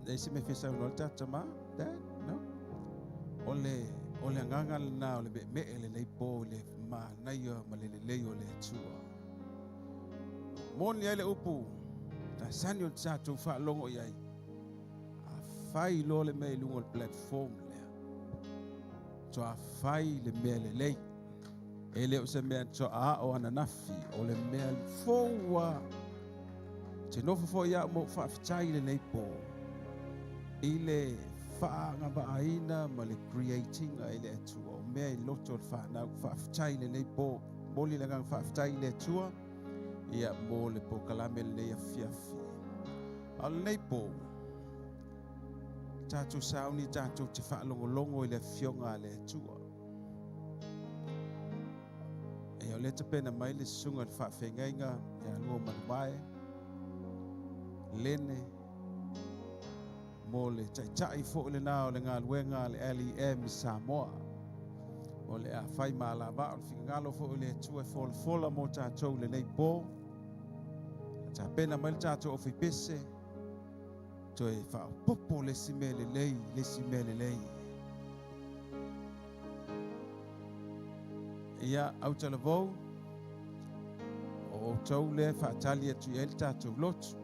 Nei se me fesa no le tātou ma? Dad? No? O le anganga le nā o le me me le nei pō le mānaia ma le lelei o le atua. Moni ai le upu, ta sani o tātou whaalongo i ai. A whai lo le mea i lunga o le platform lea. Toa whai le mea le lei. E le o se mea toa a o ananafi o le mea fōua. Te nofo fo ia mo whaaftai le nei pō. I le whaanga maaina ma le creating a i le atua. O mea i loto o le whanau whaaftai le nei pō. Moli le ngang whaaftai le atua. Ia mō le pō kalame le nei afiafi. A le nei pō. Tātou sauni, tātou te whaalongolongo i le fionga a le atua. E o le tapena mai le sunga le whaafengaiga e alua manumae, lene, mō le taitai fo le nā o le ngā luenga le LEM i Samoa. O le a whai mālava o le whingalo fo le atua e folafola mō tātou le nei pō. Tapena mai le tātou o whipese, toe whaopopo le si mea le lei, le si mea le lei. Ia au talavou, o tau le whaatali atu i le tātou lotu.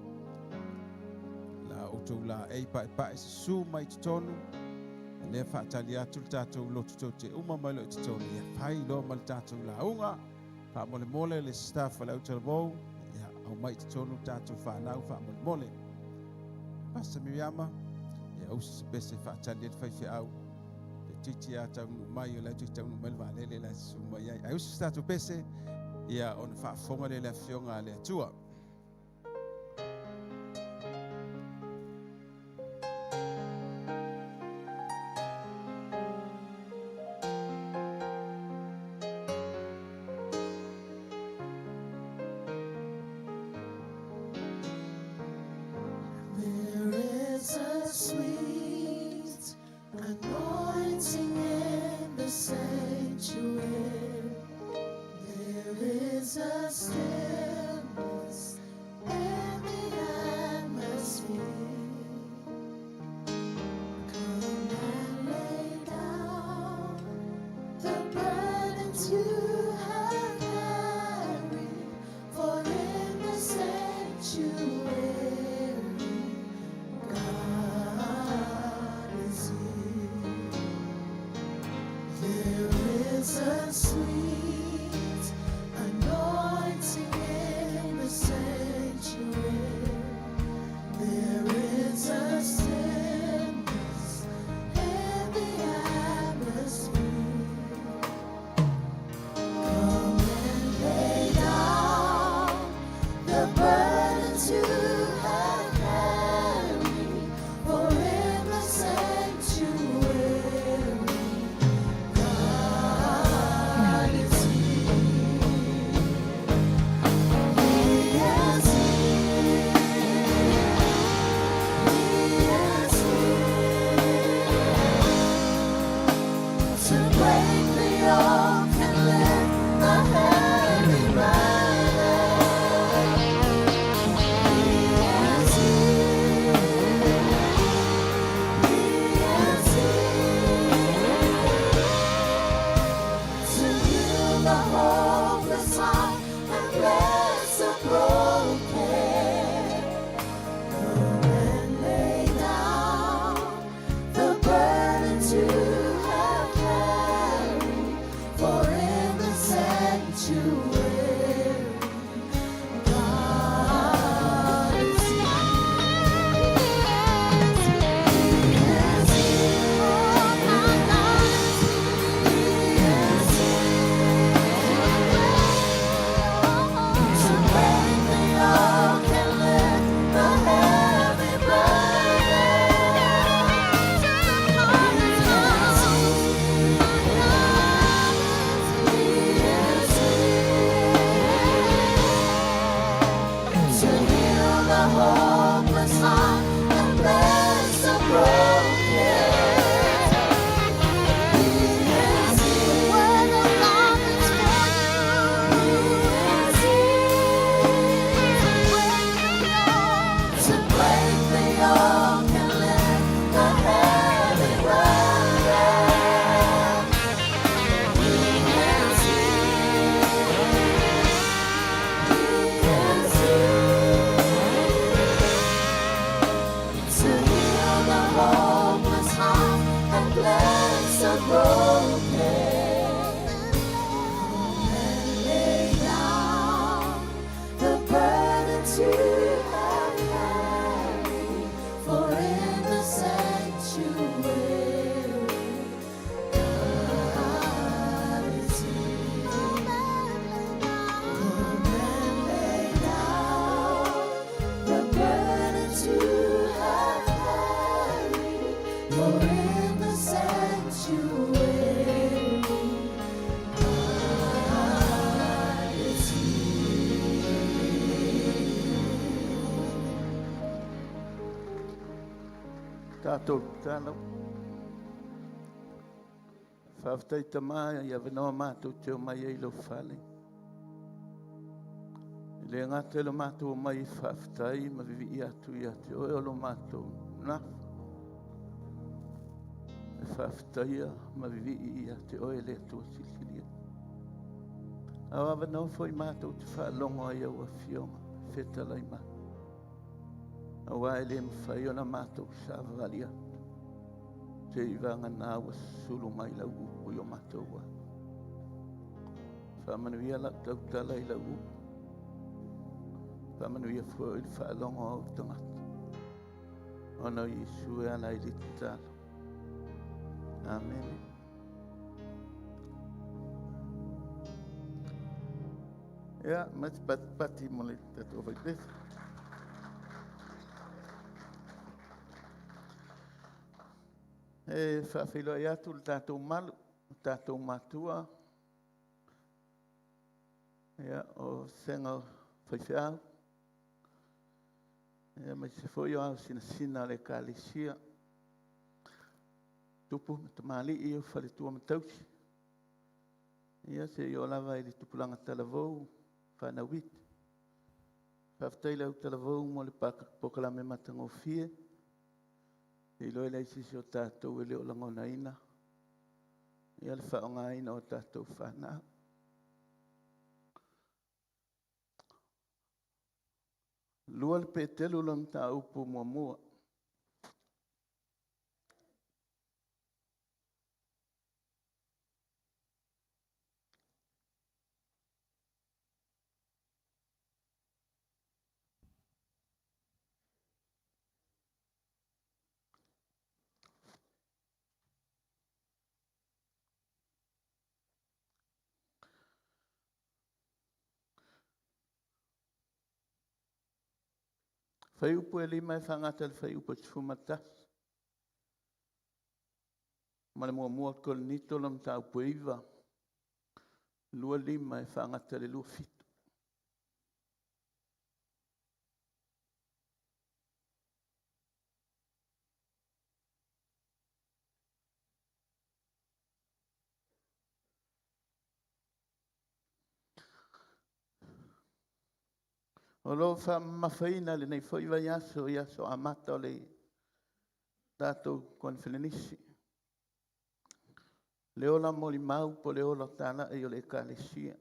La o tau la ei pae pae se su mai te tonu, le whaatali atu le tātou lotu tau te uma mai lo i te tonu. Ia whai loa ma le tātou la unga, wha mole mole le staff o le au talavou, ia au mai te tonu tātou whanau wha mole mole. Pastor Miriama, ia usi se pese whaatali le whaiwhi au. Te titi a tau nu mai o le atu i tau nu mai le waalele la su mai ai. Ai usi se tātou pese, ia ona whaafonga le le afionga le atua. There is a sweet anointing in the sanctuary. There is a stillness Tātou tatalo. Faafetai Tama i avanoa matou te omai ai i lou fale. E le gata i lo matou omai e faafetai ma vivii atu ia te oe o lo matou nafa. E faafetaia ma vivii ia te oe le Atua Silisilia. A o avanoa foi matou te faalogo ai au afioga fetalai mai. Aua e le mafai ona matou savavali atu. Seia vagana ua sulu mai lau upu i o matou ai. Faamanuia lau tautala i lau upu. Faamanuia foi i le faalogo a ou tagata. Ona o Iesu e ala i le tatalo. Amene. Ia, mai te patipati mo le tatou faipefu. E faafeiloai atu le tatou malu, le tatou matua, ia, o sega o faifeau, ia, mai se foi o au sinasina le ekalesia, tupu ma tamalii o faletua ma tausi, ia seia oo lava i le tupulaga talavou fanau iti. Faafetai le au talavou mo le polokalame matagofie. E iloa e leai se isi o tatou e le o lagonaina ia le faaaogaina o tatou fanau. 2 le Petelu lona mataupu muamua. Fuaiupu e 5 e faagata i le fuaiupu e 11. Ma le 1 Korinito lona mataupu e 9, 25 e faagata i le 27. O lo o faamamafaina lenei foi vaiaso i aso amata o le tatou koneferenisi. Le ola molimau po le ola talai o le Ekalesia.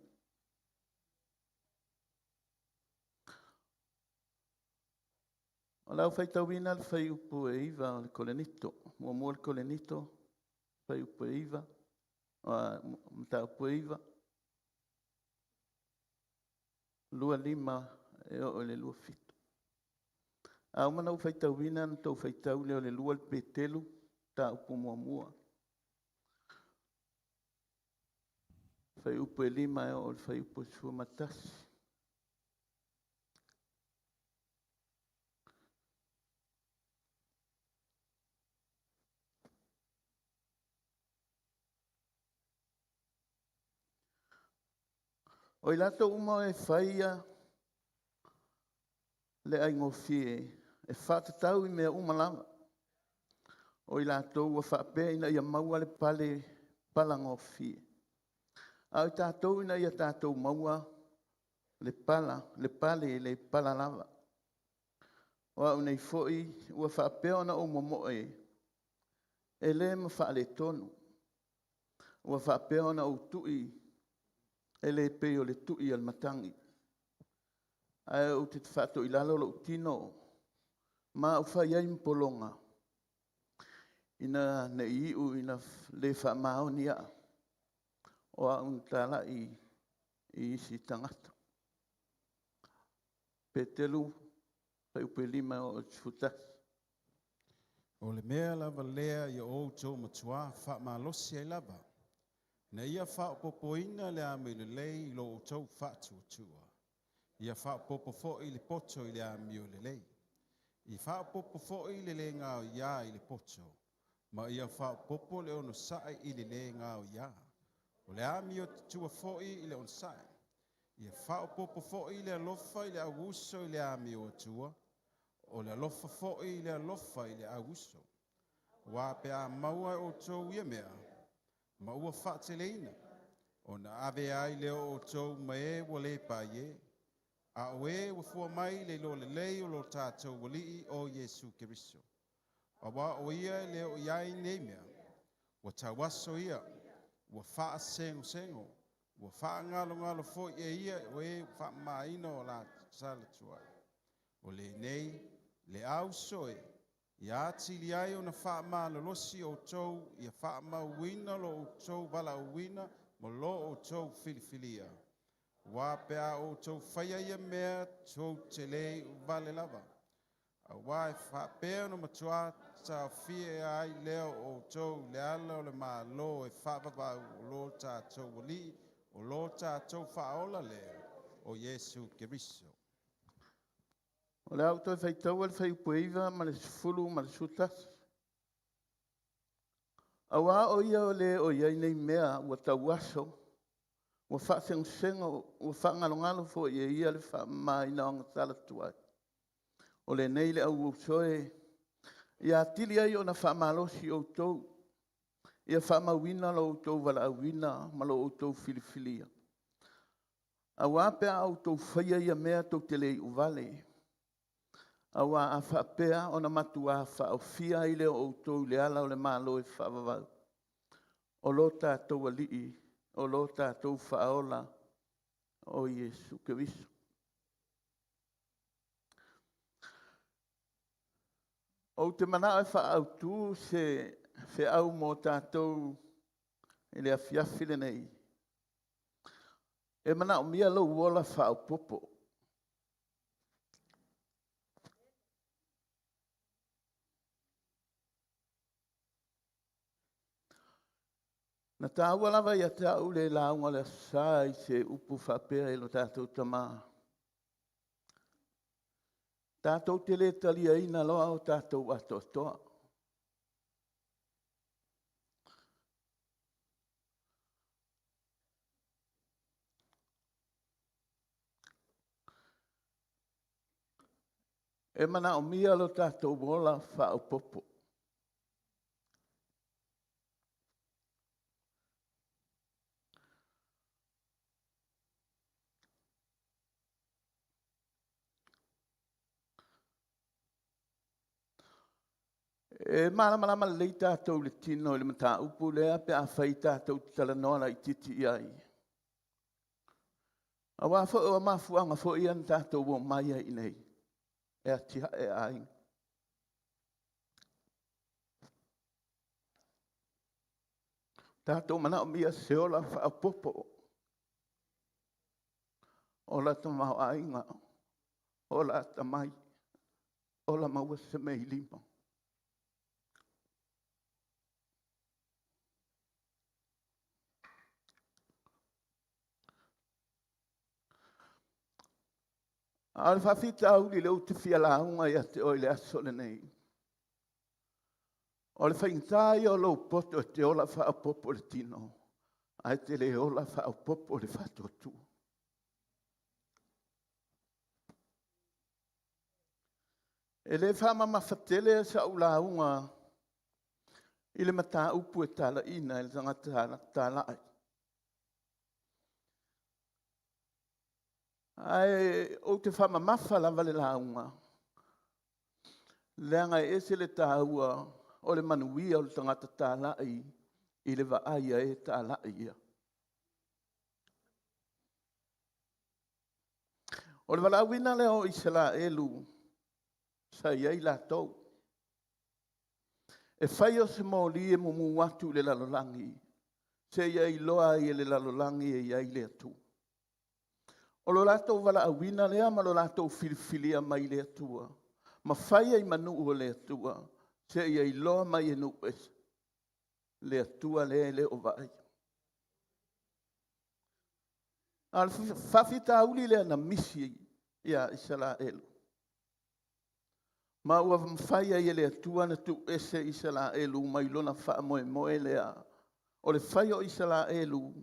O lau faitauina le fuaiupu e 9 o le Korinito. 1 le Korinito, fuaiupu e 9, mataupu e 9, 25 e oo i le 27. A uma ona ou faitauina na tou faitau lea o le 2 le Petelu, mataupu muamua. Fuaiupu e 5 e oo i le fuaiupu e 11. O i latou uma e faia le aigofie e faatatau i mea uma lava. O i latou ua faapea ina ia maua le pale palagofie. A o i tatou ina ia tatou maua le pala, le pale le pala lava. O au nei foi ua faapea ona ou momoe e le mafaaletonu. Ua faapea ona ou tui e le pei o le tui a le matagi. Ae ou te faatoilalo lou tino ma ou fai ai ma pologa ina ne i iu ina le faamaoni ia o au na talai i isi tagata. Petelu, fuaiupu e 5 o 11. O le mea lava lea ia outou matuā faamalosi ai lava. Ina ia faaopoopoina le amio lelei i lo outou faatuatua. Ia faaopoopo foi le poto i le amio lelei. Ia faaopoopo foi le le gaoiā i le poto. Ma ia faaopoopo le onosai i le le gaoiā. O le amio tatua foi i le onosai. Ia faaopoopo foi le alofa i le auuso i le amio atua. O le alofa foi i le alofa i le auuso. Auā pe a maua e outou ia mea, ma ua faateleina, ona avea ai lea o outou ma e ua le paie, a o e ua fua mai i le iloa lelei o lo tatou Alii o Iesu Keriso. Auā o ia e le o i ai nei mea, ua tauaso ia, ua faasegosego, ua faagalogalo foi e ia o e faamamaina o la sala tuai. O lenei, le ausoe, ia atili ai ona faamalolosi outou ia faamauina lo outou valaauina ma lo outou filifilia. Auā pe a outou faia ia mea tou te le iu vale lava. Auā e faapea ona matuā taofia ai lea o outou i le ala o le Malo e faavavau o lo tatou Alii, o lo tatou Faaola lea, o Iesu Keriso. O le a ou toe faitaua le fuaiupu e 9 ma le 10 ma le 11. Auā o ia o le o i ai nei mea ua tauaso, ua faasegosego, ua faagalogalo foi e ia le faamamaina o agasala tuai. O lenei le auausoe, ia atili ai ona faamalosi outou, ia faamauina lo outou valaauina ma lo outou filifilia. Auā pe a outou faia ia mea tou te le iu vale, auā a faapea ona matuā faaofia ai lea o outou i le ala o le Malo e faavavau, o lo tatou Alii, o lo tatou Faaola, o Iesu Keriso. Ou te manao e faaautu se feau mo tatou i le afiafi lenei. E manaomia lou ola faaopoopo. Na taua lava ia te au le lauga o le Aso Sa i se upu faapea i lo tatou Tama. Tatou te le taliaina loa o tatou atoatoa. E manaomia lo tatou ola faaopoopo. E malamalama lelei tatou i le tino i le mataupu lea pe afai tatou te talanoa laitiiti i ai. Auā foi o mafuaaga foi ia na tatou omai ai i inei e atiae aiga. Tatou manaomia se ola faaopoopo, ola tamaoaiga, ola atamai, ola maua se mea i lima. A o le faafitauli lea ou te fia lauga ia te oe i le aso lenei, o le faigata ia o lou poto e te ola faaopoopo i le tino, ae te le ola faaopoopo i le faatuatua. E le faamamafa tele sau lauga i le mataupu e talaina e le tagata talai. Ae ou te faamamafa lava le lauga, leaga e ese le taua o le manuia o le tagata talai i le vaai a e talai ia. O le valaauina lea o Isaraelu sa i ai latou, e fai o se moli e mumu atu i le lalolagi, seia iloa ai e le lalolagi e i ai le Atua. O lo latou valaauina lea ma lo latou filifilia mai le Atua, ma fai ai ma nuu o le Atua, seia iloa mai e nuu ese le Atua lea e le o vaaia. A o le faafitauli lea na misi ia Isaraelu, ma ua mafai ai e le Atua na tuuese Isaraelu mai lona faamoemoe lea o le fai o Isaraelu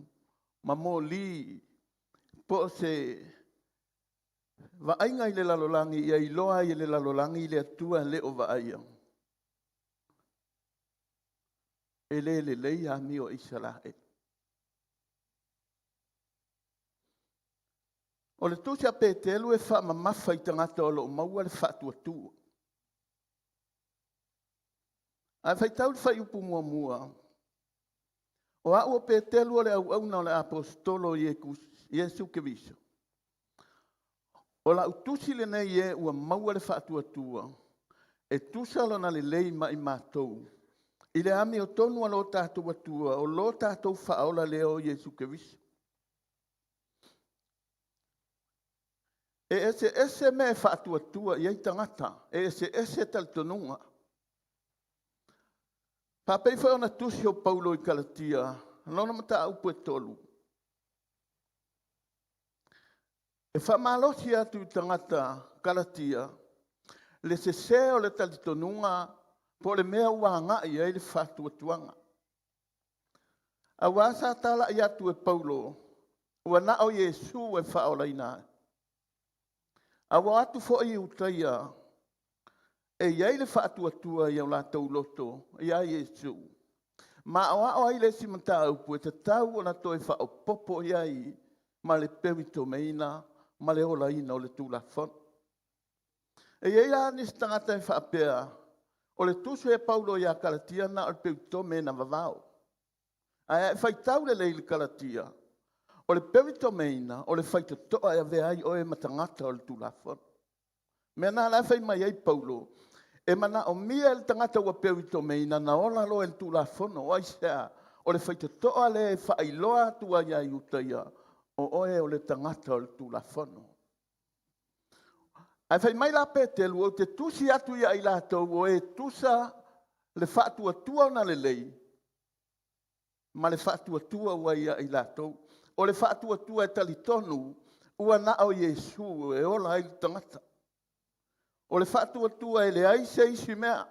ma moli po o se vaaiga i le lalolagi ia iloa ai e le lalolagi le Atua e le o vaaia. E le lelei amio a Isaraelu. O le tusi a Peteru e faamamafa i tagata o lo o maua le faatuatua. Ae faitau le fuaiupu 1, o au o Peteru o le auauna o le Aposetolo o Iesu Keriso. O lau tusi lenei e ua maua le faatuatua, e tusa lona lelei ma i matou, i le amiotonu a lo tatou Atua, o lo tatou faaola lea o Iesu Keriso. E eseese mea e faatuatua i ai tagata, e eseese talitonuga. Faapei foi ona tusi o Paulo i Kalatia, lona mataupu e 3. E faamalosi atu i tagata Kalatia, le sese o le talitonuga po o le mea ua agai i ai le faatuatuaga. Aua sa talai atu e Paulo, ua na o Iesu e faaolaina ai. A ua atu foi i Utaia, e i ai le faatuatua i o latou loto ia Iesu. Ma o ao ai le isi mataupu e tatau ona toe faaopoopo i ai ma le peumitomeina ma le olaina o le Tulafono. E i ai la nisi tagata e faapea, o le tusi e Paulo ia Kalatia na o le peutome na vavao. Ae faitau lelei i le Kalatia, o le peumitomeina o le faitotoa e avea ai oe ma tagata o le Tulafono. Mea na la fai mai ai Paulo, e manaomia e le tagata ua peumitomeina na ola loa i le Tulafono, o aisea, o le faitotoa lea e faailoa atu ai ia Iutaia, o oe o le tagata o le Tulafono. Ae fai mai la Peteru, ou te tusi atu ia i latou o e tusa le faatuatua ona lelei, ma le faatuatua ua ia i latou. O le faatuatua e talitonu, ua na o Iesu e ola ai le tagata. O le faatuatua e leai se isi mea,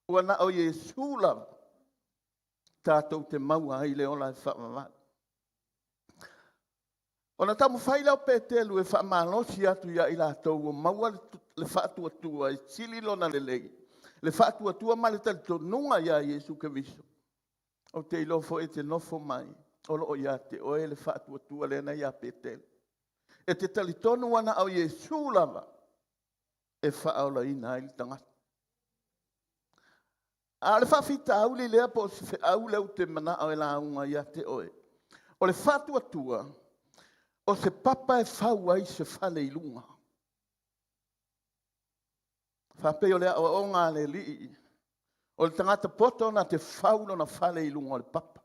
ua na o Iesu lava, tatou te maua ai le ola e faavavau. Ona taumafai lea o Peteru e faamalosi atu ia i latou ua maua le faatuatua e sili lona lelei, le faatuatua ma le talitonuga ia Iesu Keriso. Ou te iloa foi e te nofo mai, o loo ia te oe le faatuatua lea na ia Peteru. E te talitonu ana au Iesu lava e faaolaina ai le tagata. A o le faafitauli lea po o se feau lea ou te manao e lauga ia te oe. O le faatuatua, o se papa e fau ai se fale i luga. Faapei o le aoaoga a le alii, o le tagata poto na te fau lona fale i luga o le papa.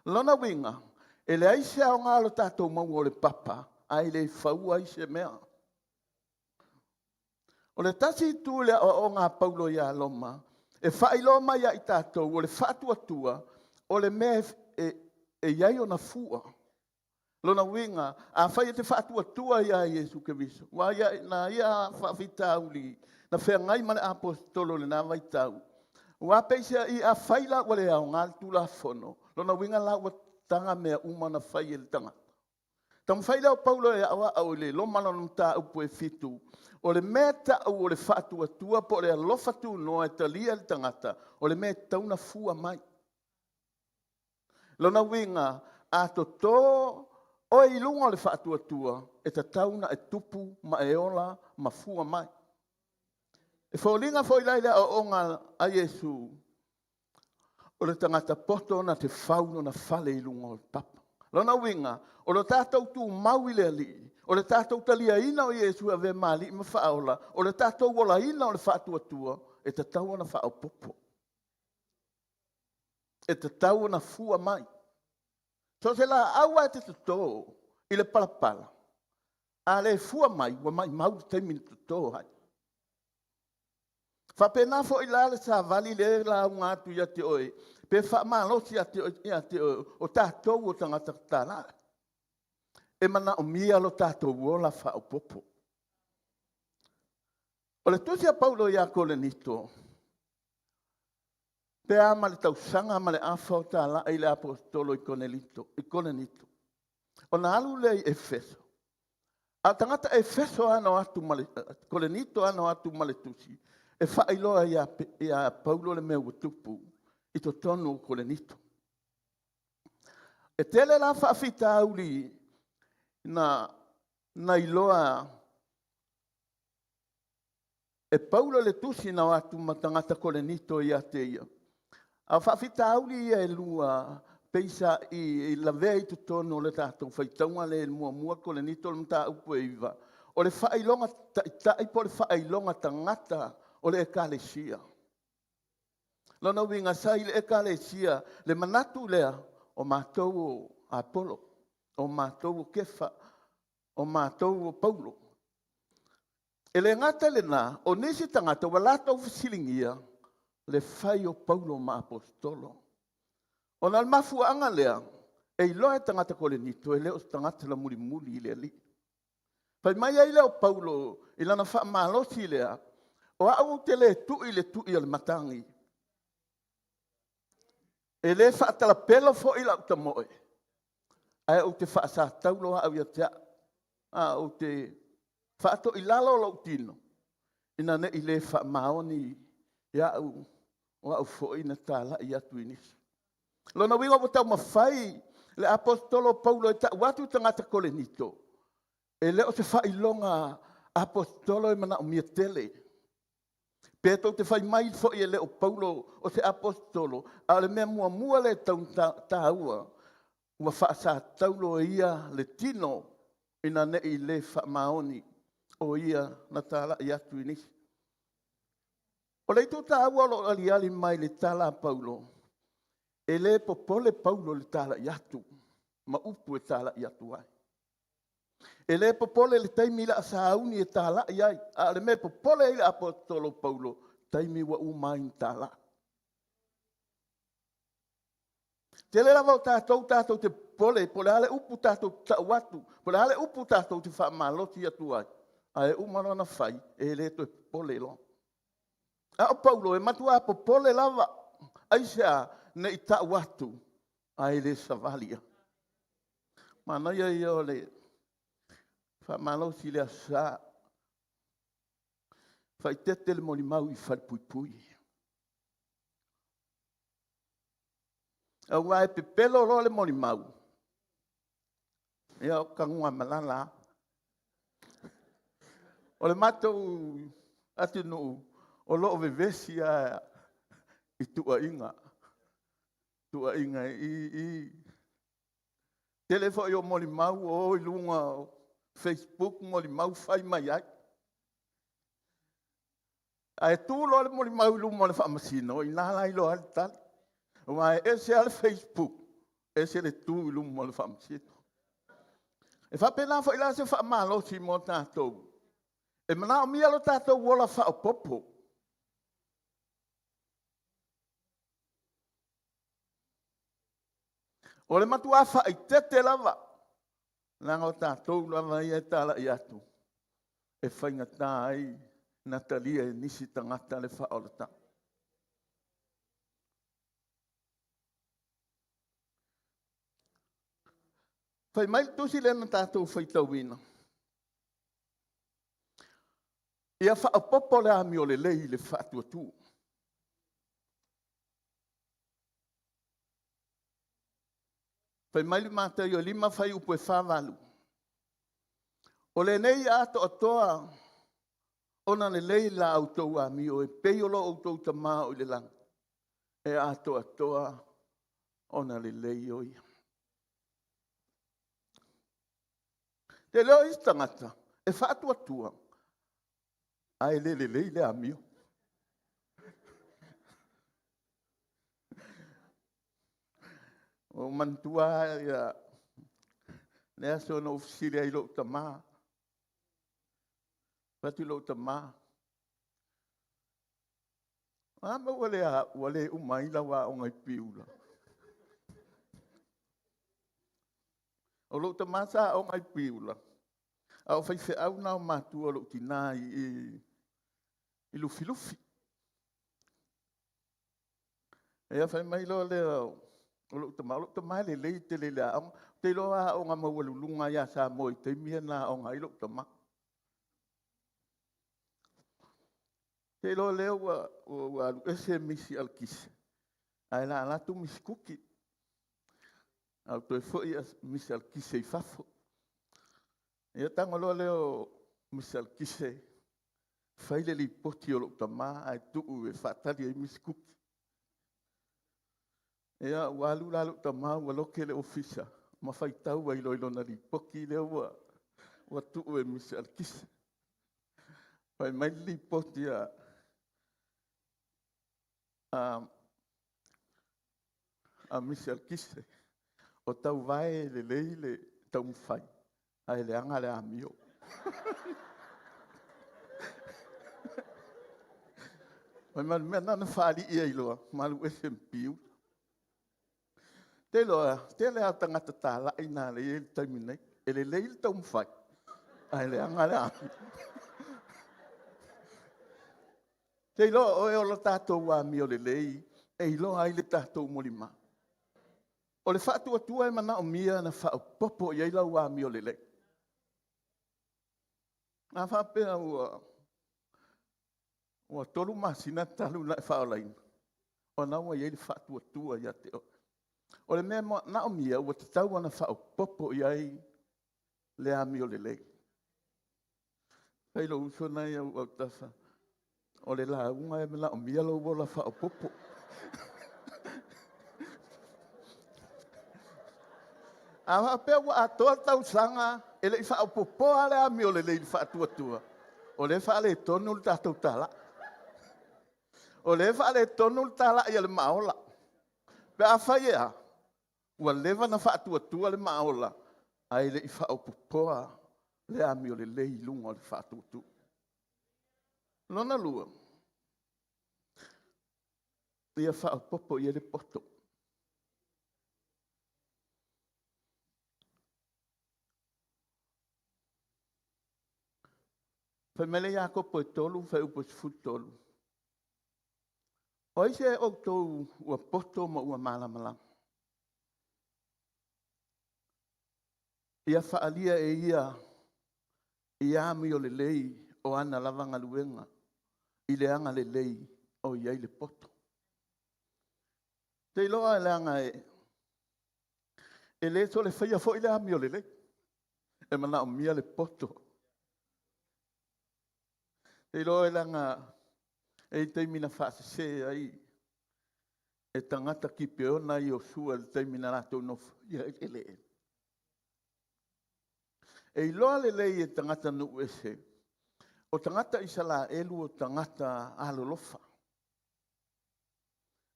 Lona uiga, e leai se aoga o le tatou maua o le papa, ae le fau ai se mea. O le tasi itu le aoaoga a Paulo ia Roma, e faailoa mai ia i tatou o le faatuatua, o le mea e i ai ona fua. Lona uiga, afai e te faatuatua ia Iesu Keriso, ua ia na ia faafitauli, na feagai ma le aposetolo i lena vaitau. Ua peisea i afai la ua le aoga le Tulafono, lona uiga la ua taga mea uma na fai e le tagata. Taumafai lea o Paulo e aoao i le Roma lona mataupu e 7, o le mea tau o le faatuatua po o le alofa tunoa e talia le tagata, o le mea e tatau ona fua mai. Lona uiga, a toto oe i luga o le faatuatua, e tatau ona e tupu ma e ola ma fua mai. E foliga foi la i le aoaoga a Iesu, o le tagata poto na te fau lona fale i luga o le papa. Lona uiga, o le tatou tumau i le alii, o le tatou taliaina o Iesu e avea ma alii ma faaola, o le tatou olaina o le faatuatua, e tatau ona faaopoopo. E tatau ona fua mai. So se laau e te toto i le palapala, a le fua mai, ua maumau le taimi na toto ai. Faapena foi la le savali le lauga atu ia te oe, pe faamalosi ia te oe, o tatou o tagata tatala. E manaomia lo tatou ola faaopoopo. O le tusi a Paulo ia Korinito, pe a ma le tausaga ma le afa o talai i le aposetolo i Korinito. Ona alu lea i Efeso. A tagata Efeso ana atu ma le Korinito ana atu ma le tusi, e faailoa ia Paulo le mea ua tupu. i totonu o Korenito. E tele la faafitauli na na iloa e Paulo le tusi na o atu ma tagata Korenito ia te ia. A o faafitauli ia e lua peisa i lavea i totonu o le tatou faitauga le muamua Korenito o le mataupu e 9, o le faailoga taitai po o le faailoga tagata o le ekalesia. Lona uiga sa i le ekalesia le manatu lea o matou o Apolo, o matou o Kefa, o matou o Paulo. E le gata lena, o nisi tagata ua latou fesiligia le fai o Paulo ma apostolo. Ona o le mafuaaga lea, e iloa e tagata Korenito e le o se tagata na mulimuli i le Alii. Fai mai ai lea o Paulo i lana faamalosi lea, o au ou te le tui le tui o le matagi. E le faatalapelo foi lau tamoe, ae ou te faasataulo au ia te au. A ou te faatoilalo lou tino, ina ne i le faamaoni ia'u o au foi na talai atu i nisi. Lona uiga ua taumafai le apostolo Paulo e tau atu i tagata Korenito, e le o se faailoga apostolo e manaomia tele. Pe tou te fai mai foi e le o Paulo o se apostolo, a o le mea muamua le tau taua, ua faasataulo e ia le tino ina ne i le faamaoni o ia na talai atu i nisi. O le itu taua o lo o aliali mai le tala a Paulo, e le popole Paulo i le talai atu ma upu e talai atu ai. E le popole le taimi la sauni e talai ai, a o le mea e popole ai le apostolo Paulo, taimi ua uma ai na talai. Tele lava o tatou te popole, po o le a le upu tatou te tau atu, po o le a le upu tatou te faamalosi atu ai, ae uma lona fai, e le toe popole loa. A o Paulo e matua popole lava, aisea ne i tau atu, ae le savalia. Manaia ia o le faamalosi le aso sa, faitete le molimau i falepuipui. Aua e pepelo loa le molimau, ia o taguga malala. O le matou atunuu, o loo vevesi a i tuuaiga. Tuuaiga i tele foi o molimau o i luga o Facebook molimau fai mai ai. Ae tu loa le molimau i luma o le faamasino, i na la iloa ai le tali. Aua e ese lava le Facebook, ese le tu i luma o le faamasino. E faapena foi la se faamalosi mo tatou. E manaomia lo tatou ola faaopoopo. O le matua faaitete lava, leaga o tatou lava ia e talai atu, e faigata ai na talia e nisi tagata le faaolataga. Fai mai le tusi lea na tatou faitauina, ia faaopoopo le amio lelei i le faatuatua. Fai mai le Mataio 5 fuaiupu e 48. O lenei atoatoa ona lelei la outou amio e pei o lo outou tamā o i le lagi, e atoatoa ona lelei o ia. Te leo isi tagata e faatuatua, ae le lelei le amio. O manatua ia le aso na ou fesili ai i lou tamā. Fai atu i lou tamā, a ma ua le uma ai lau aoga i Piula. O lou tamā sa aoga i Piula, a o faifeau na o matua o lou tinā i Lufilufi. Ia fai mai loa lea o lou tamā, o lou tamā e lelei tele i le aoga. Ou te iloa aoga maualuluga ia Samoa i taimi na aoga ai lou tamā. Te iloa lea ua alu ese misi Alekise. Ae la alu atu Misi Kuki, ae ua toe foi Misi Alikise i fafo. Ia tago loa lea o Misi Alikise fai le lipoti o lou tama ae tuu e faatali ai Misi Kuki. Ia ua alu la lou tama ua loke le ofisa ma faitau ai loa i lona lipoti lea ua tuu e Misi Alikise. Fai mai le lipoti a Misi Alikise, o tauvae lelei le taumafai, ae leaga le amio. Fai mai o le mea lena na faalii ai loa, ma alu ese ma Piula. Te iloa, tele lava o tagata talai na lea e i ai i le taimi nei. E lelei le taumafai, ae leaga le amio. Te iloa o oe o le tatou amio lelei e iloa ai le tatou molimau. O le faatuatua e manaomia na faaopoopo i ai lau amio lelei. A faapea ua 3 masina talu ona e faaolaina, o lena ua i ai le faatuatua ia te oe. O le mea manaomia ua tatau ona faaopoopo i ai le amio lelei. Fai i lou uso lena e i ou autafa, o le lauga e manaomia lou ola faaopoopo. A faapea ua atoa le tausaga e le i faaopoopoa le amio lelei i le faatuatua, o lea e faaletonu le tatou talai. O lea e faaletonu le talai a le maola. Pe a fai e a, ua leva ona faatuatua le maola, ae le i faaopoopoa le amio lelei i luga o le faatuatua. Lona lua, ia faaopoopo i ai le poto. Fai mai le Iakopo e 3, fuaiupu e 13. O ai se outou ua poto ma ua malamalama? Ia faaalia e ia i amio lelei o ana lava galuega i le agalelei o i ai le poto. Te iloa leaga e le sole faia foi le amio lelei, e manaomia le poto. Te iloa leaga e i taimi na faasese ai e tagata Kipeona i Iosua i le taimi na latou nofoia ai le eleele. E iloa lelei e tagata nuu ese, o tagata Isalaelu o tagata alolofa.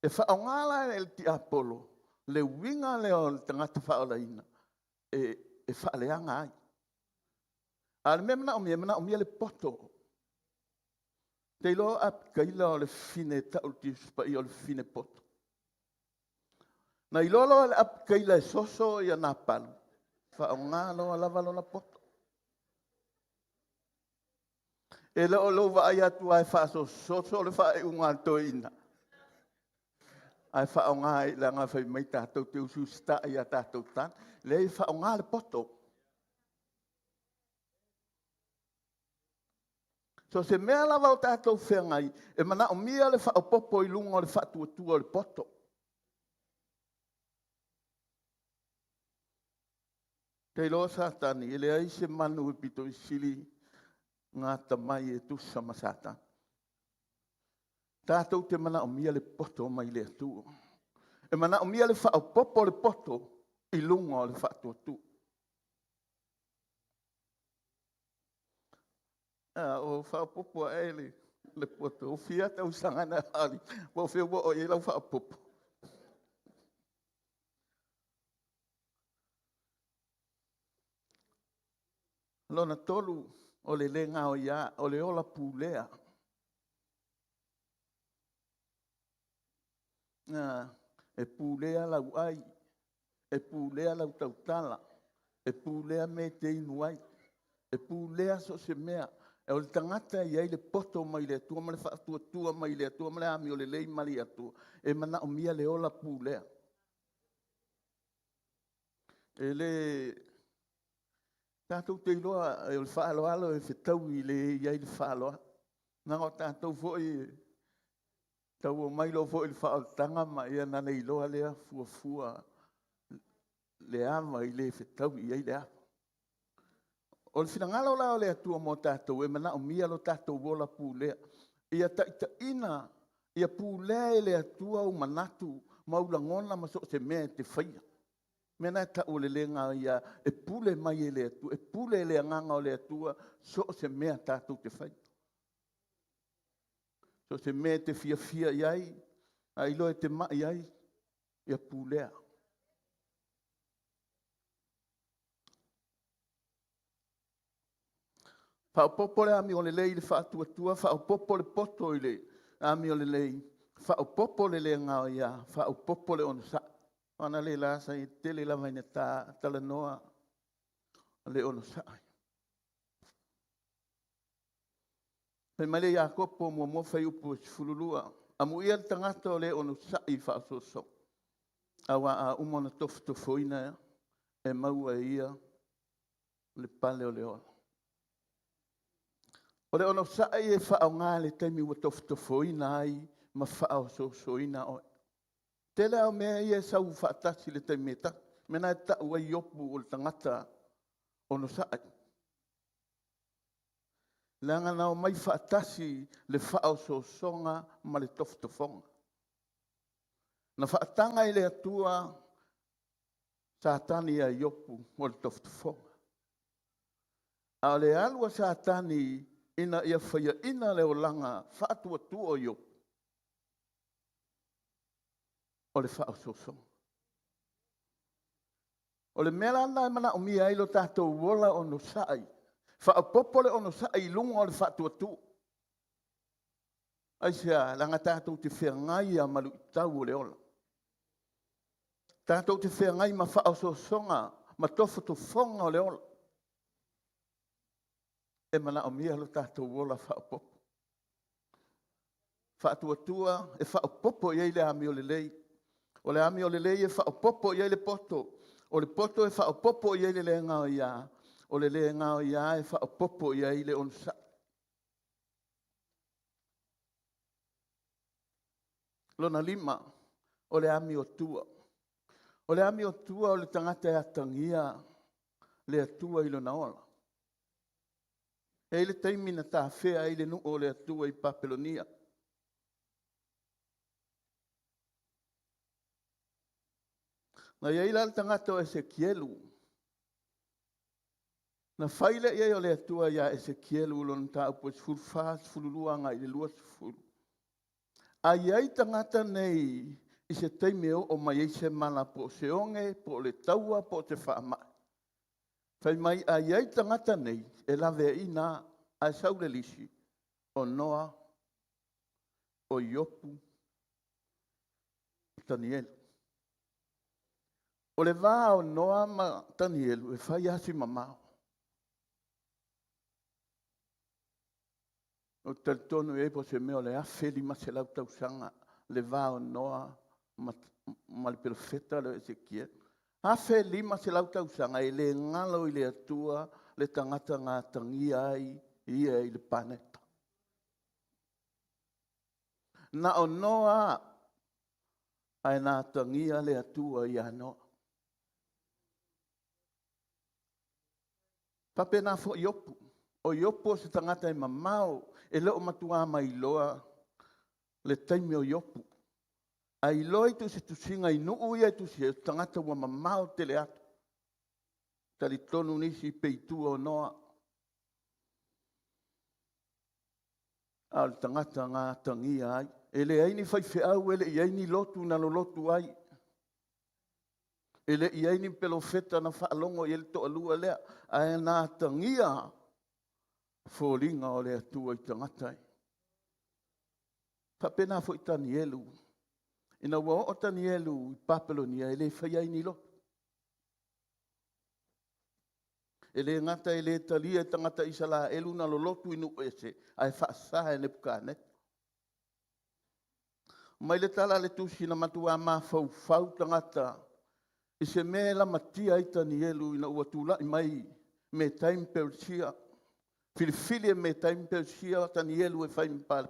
E faaaoga la e le tiapolo le uiga lea o le tagata faaolaina e faaleaga ai. A o le mea manaomia, e manaomia le poto. Te iloa Apikaila o le fafine e tau i le Tusitusi Paia o le fafine poto. Na iloa loa e le Apikaila e soso ia Napalu, faaaoga loa lava lona poto. E le o lou vaai atu lava e faasososo le faaiuga a le toeaina, ae faaaoga ai leaga fai mai tatou te usiusitai i a tatou tala. Leai, faaaoga le poto. So se mea lava o tatou feagai, e manaomia le faaopoopo i luga o le faatuatua o le poto. Te iloa Satani, e leai se manu e pito i sili gata mai e tusa ma Satani. Tatou te manaomia le poto mai le Atua. E manaomia le faaopoopo o le poto i luga o le faatuatua. O faaopoopo ae le poto, o fia tausaga na faaali, po o fea ua oo i ai lau faaopoopo. Lona tolu, o le le gaoia, o le ola pulea. E pulea lau ai, e pulea lau tautala, e pulea mea e te inu ai, e pulea so o se mea. O le tagata e i ai le poto mai le Atua ma le faatuatua mai le Atua ma le amio lelei mai le Atua, e manaomia le ola pulea. E le tatou te iloa o le faaaloalo e fetaui le i ai le faaaloalo. Na o tatou foi Tau oo mai loa foi i le faaolataga ma ia na le iloa lea fuafua le ava i le fetaui i ai le ava. O le finagalo la o le Atua mo tatou e manaomia lo tatou ola pulea. Ia taitaiina, ia pulea e le Atua ou manatu ma ou lagona ma so o se mea e te faia. Mea na e tau o le le gaoia e pule mai e le Atua, e pule e le Agaga o le Atua so o se mea tatou te faia. So o se mea e te fiafia i ai, a iloa e te mai ai, ia pulea. Faaopoopo le amio lelei i le faatuatua, faaopoopo le poto i le amio lelei, faaopoopo le le gaoia, faaopoopo le onosai. O ana le la sa i tele lava ina ta talanoa le onosai. Fai mai le Iakopo muamua fuaiupu 12, amuia le tagata o le onosai i faaosoosoga, aua a uma ona tofotofoina e maua e ia le pale o le ola. O le onosai e faaaoga i le taimi ua tofotofoina ai ma faaosoosoina oe. Tele lava o mea ia e sau faatasi i le taimi e tasi. Mea na e tau ai Iopu o le tagata onosai. Leaga na omai faatasi le faaosoosoga ma le tofotofoga. Na faataga e le Atua Satani ia Iopu mo le tofotofoga. A o le alu a Satani ina ia faiaina le olaga faatuatua o Iopu, o le faaosoosoga. O le mea la lena e manaomia ai lo tatou ola onosai, faaopoopo le onosai i luga o le faatuatua. Aisea? Leaga tatou te feagai lava ma luitau o le ola. Tatou te feagai ma faaosoosoga ma tofotofoga o le ola. E manaomia lo tatou ola faaopoopo. Faatuatua e faaopoopo i ai le amio lelei. O le amio lelei e faaopoopo i ai le poto. O le poto e faaopoopo i ai le le gaoia. O le le gaoia e faaopoopo i ai le onosai. Lona lima, o le amiotua. O le amiotua o le tagata e atagia le Atua i lona ola. E i ai le taimi na tafea ai le nuu o le Atua i Papelonia. Na i ai la le tagata o Esekielu. Na fai lea i ai o le Atua ia Esekielu lona mataupu e 14, 12 agai i le 20. A i ai tagata nei i se taimi e oo mai ai se mala po o se oge, po o le taua, po o se faamai. Fai mai, a i ai tagata nei e laveaiina ae sau le lisi, o Noa, o Iopu, o Tanielu. O le va o Noa ma Tanielu e fai lava si mamao. Ou te talitonu i ai po o se mea o le 1500 tausaga le va o Noa ma le perofeta lea o Esekielu. 1500 tausaga e le galo i le Atua le tagata na atagia ai ia i le paneta. Na o Noa ae na atagia le Atua ia Noa. Faapena foi Iopu. O Iopu o se tagata e mamao, e le o matua mailoa le taimi o Iopu. Ae iloa i tusitusiga i nuu ia e tusi ai, o se tagata ua mamao tele atu. Talitonu nisi pe i tua o Noa. A o le tagata na atagia ai. E leai ni faifeau, e le i ai ni lotu na lolotu ai. E le i ai ni pelofeta na faalogo i ai le toalua lea, ae na atagia foliga o le Atua i tagata ai. Faapena foi Tanielu. Ina ua oo Tanielu i Papelonia, e le faia ai ni lotu. E le gata e le talia e tagata Isalaelu na lolotu i nuu ese, ae faasa e Nepukaneta. Mai le tala a le tusi na matua mafaufau tagata i se mea e lamatia ai Tanielu ina ua tulai mai Metai ma Peresia. Filifili e Metai ma Peresia Tanielu e fai ma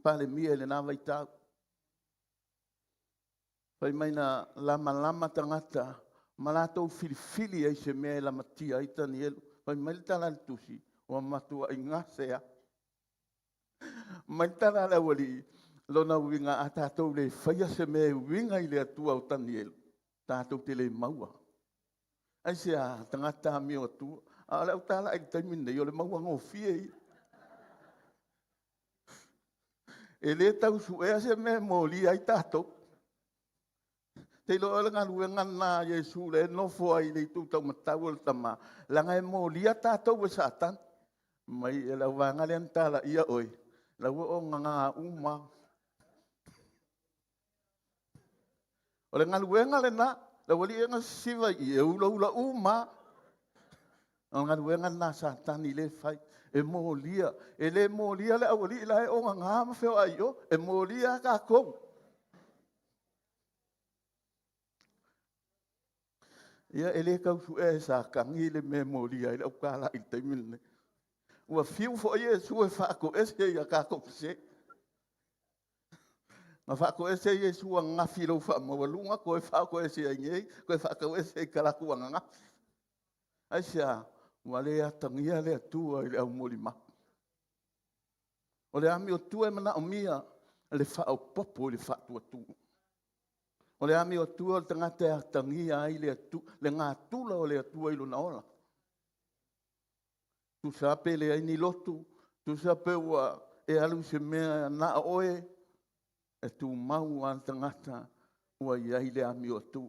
Palemia i lena vaitau. Fai mai na lamalama tagata ma latou filifili ai se mea e lamatia ai Tanielu. Fai mai le tala a le tusi, ua matuai gase a. Mai le tala a le aualii, lona uiga a tatou le faia se mea e uiga i le Atua o Tanielu, tatou te le maua. Aisea? Tagata amio Atua. A o le autala i le taimi lenei, o le maua gofie ia. E le tau suea se mea e molia ai tatou. Te iloa o le galuega lena a Iesu lea e nofo ai i le itu taumatau o le Tama, leaga e molia tatou e Satani. Mai e le auvaega lea na talaia oe, la ua o gaga uma. O le galuega lena, le aualii e gasisiva i i, e ulaula uma. O le galuega lena a Satani lea e fai, e molia. E le molia le aualii la e ogaga ma feoai i o, e molia a tatou. Ia, e le tau suea e Satani le mea e molia ai le autala i le taimi lenei. Ua fiu foi Iesu e faatoese ia tatou sese. Na faatoese Iesu ananafi i lou faamaualuga, toe faatoese ai nei, toe faatoese i talaatu ananafi. Aisea? Ua le atagia le Atua i le aumolimau. O le amiotua e manaomia le faaopoopo i le faatuatua. O le amiotua o le tagata e atagia ai le, atu, le natura o le Atua i lona ola. Tusa pe leai ni lotu, tusa pe ua e alu i se mea na o oe, e tumau a le tagata ua i ai le amioatu.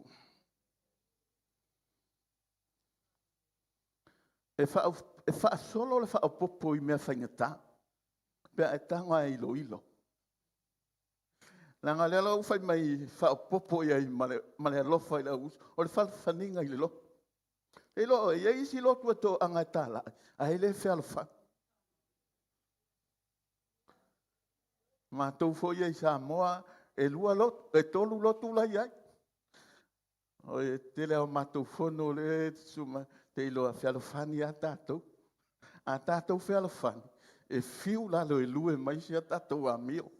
E, faa, e faasolo le faaopoopo i mea faigata, pe a e tago a e iloilo. Leaga o lea la ua fai mai faaopoopo i ai ma le, ma le alofa i le auuso, o le falefaniga i le lotu. E iloa e i ai isi lotu e toaga e talai, ae le fealofani. Matou foi ia i Samoa, e lua lotu, e tolu lotu la i ai. O e tele o matou fono le suma te iloa fealofani a tatou. A tatou fealofani, e fiu lalo e lue mai sia tatou amio.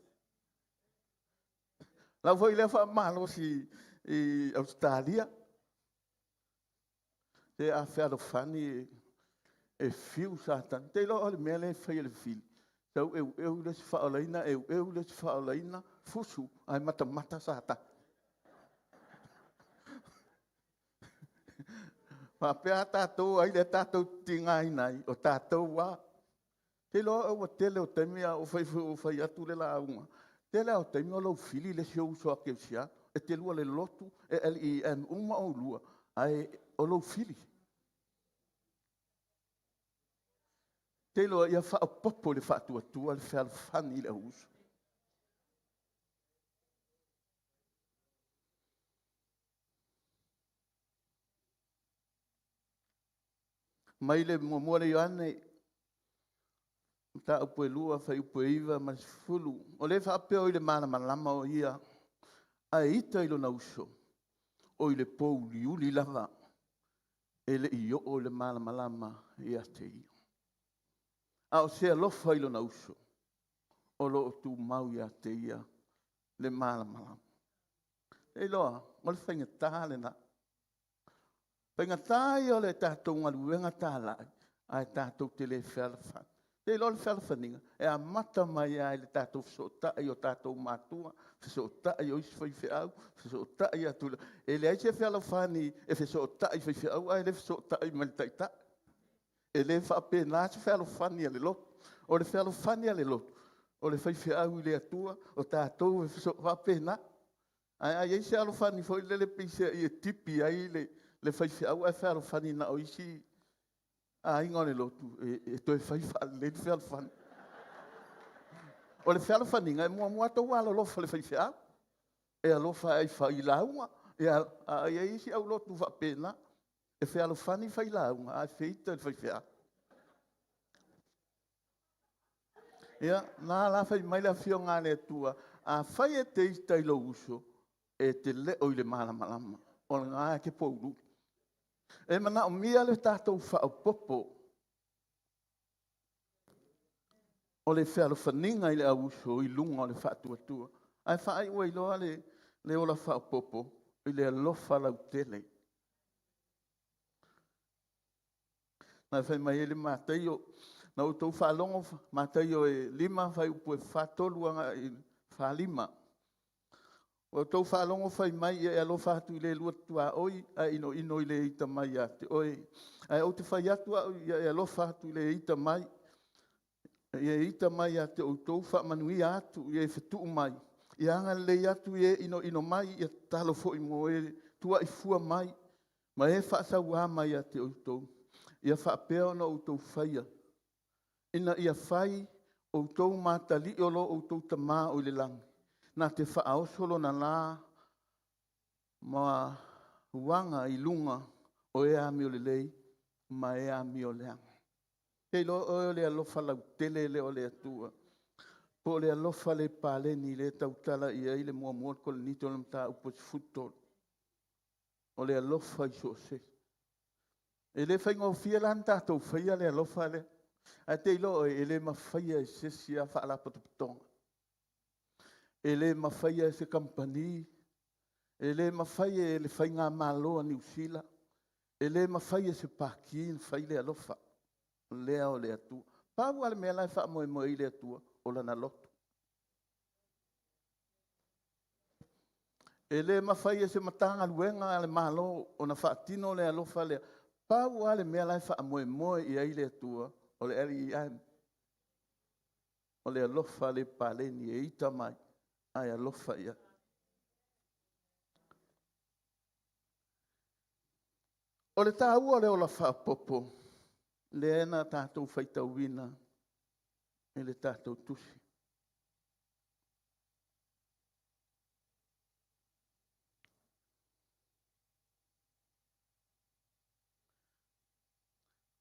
Lau foi lea faamalosi i Ausetalia. Se a fealofani e fiu Satani. Te iloa o le mea lea e fai e le fili. Sau eueu le isi faaolaina, eueu le isi faaolaina, fusu, ae matamata Satani. Faapea tatou ai lea tatou tigaina ai, o tatou a. Te iloa ua tele o taimi a o fai, fai atu le lauga. Tele o taimi o lou fili le si ou uso a kerisiano. E te lua le lotu, e LEM uma oulua, ae o lou fili. Te iloa ia faaopoopo i le faatuatua le fealofani i le auuso. Mai le muamua le Ioane, mataupu e 2, fuaiupu e 9 ma le 10. O le faapea o i le malamalama o ia, ae ita i lona uso, o i le pouliuli lava, e le i oo i le malamalama ia te ia. A o se alofa i lona uso, o lo o tumau ia te ia le malamalama. E iloa, o le faigata lena. Faigata ia o le tatou galuega talai, ae tatou te le fealofani. Te iloa le fealofaniga, e amata mai lava i le tatou fesootai o tatou matua, fesootai o isi faifeau, fesootai atu. E leai se fealofani e fesootai faifeau ae le fesootai ma le taitai. E le faapena se fealofani a le lotu. O le fealofani a le lotu, o le faifeau i le Atua, o tatou e faapena. Ae a i ai se alofani foi lele peiseai e tipi ai le faifeau ae fealofani na o isi aiga o le lotu, e toe fai faalelei le fealofani. O le fealofaniga e muamua tou alolofa i le faifeau. E alofa ai failauga, e a i ai isi aulotu faapena. E fealofani failauga ae feita i le faifeau. Ia, na la fai mai le afioga a le Atua, afai e te ita i lou uso, e te le o i le malamalama, o lena e te poululi. E manaomia le tatou faaopoopo o le fealofaniga i le auuso i luga o le faatuatua. Ae faaiu ai loa le le ola faaopoopo i le alofa lautele. Na fai mai ai le Mataio, na outou faalogo, Mataio e 5, fuaiupu e 43 agai i le 45. Ua outou faalogo fai mai ia e alofa atu i le lua tuaoi, ae inoino i le ita mai ia te oe. Ae ou te fai atu au ia e alofa atu i le ita mai, ia e ita mai ia te outou, faamanuia atu i e fetuu mai, ia agalelei atu i e inoino mai, ia tatalo foi mo e tuaifua mai, ma e faasauā mai ia te outou, ia faapea ona outou faia, ina ia fai outou ma atalii o lo outou Tamā o i le lagi, na te faaoso lona lā ma uaga i luga o e amio lelei ma e amio leaga. Te iloa oe o le alofa lautele lea o le Atua, po o le alofa le paleni lea e tautala i ai le muamua Korinito o le mataupu e 13. O le alofa i so o se. E le faigofie la ona tatou faia le alofa lea. Ae te iloa oe, e le mafaia e se isi lava faalapotopotoga. E le mafaia e se kamupani, e le mafaia e le faigamalo a Niu Sila, e le mafaia e se Paki ona fai le alofa lea o le Atua. Pau lava le mea la e faamoemoe i le Atua, o lana loto. E le mafai e se Matagaluega a le Malo ona faatino le alofa lea. Pau lava le mea la e faamoemoe i ai le Atua, o le LEM. O le alofa le paleni e ita mai, ae alofa i ai. O le taua o le ola faaopoopo, lea na tatou faitauina i le tatou tusi.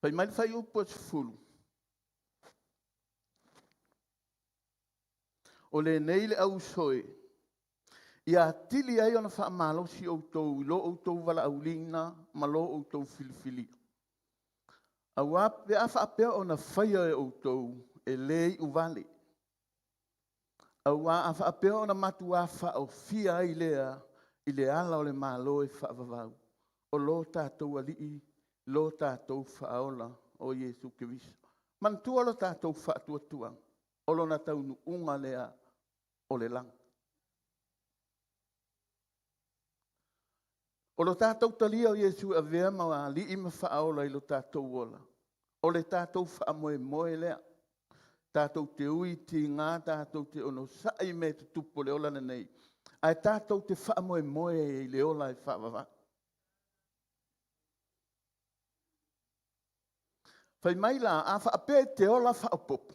Fai mai le fuaiupu e 10, o lenei le auuso e, ia atili ai ona faamalosi outou i lo outou valaauina ma lo outou filifilia. Auā pe a faapea ona faia e outou e lē iu vale. Auā a faapea ona matuā faaofia ai lea i le ala o le Malo e faavavau, o lo tatou Alii, lo tatou Faaola o Iesu Keriso. Manatua lo tatou faatuatuaga, o lona taunuuga lea o le lagi. O lo tatou talia o Iesu e avea ma Alii ma Faaola i lo tatou ola, o le tatou faamoemoe lea. Tatou te ui tiga, tatou te onosai me tutupu o le ola lenei, ae tatou te faamoemoe i le ola e faavavau. Fai mai la, a faapea e te ola faaopoopo,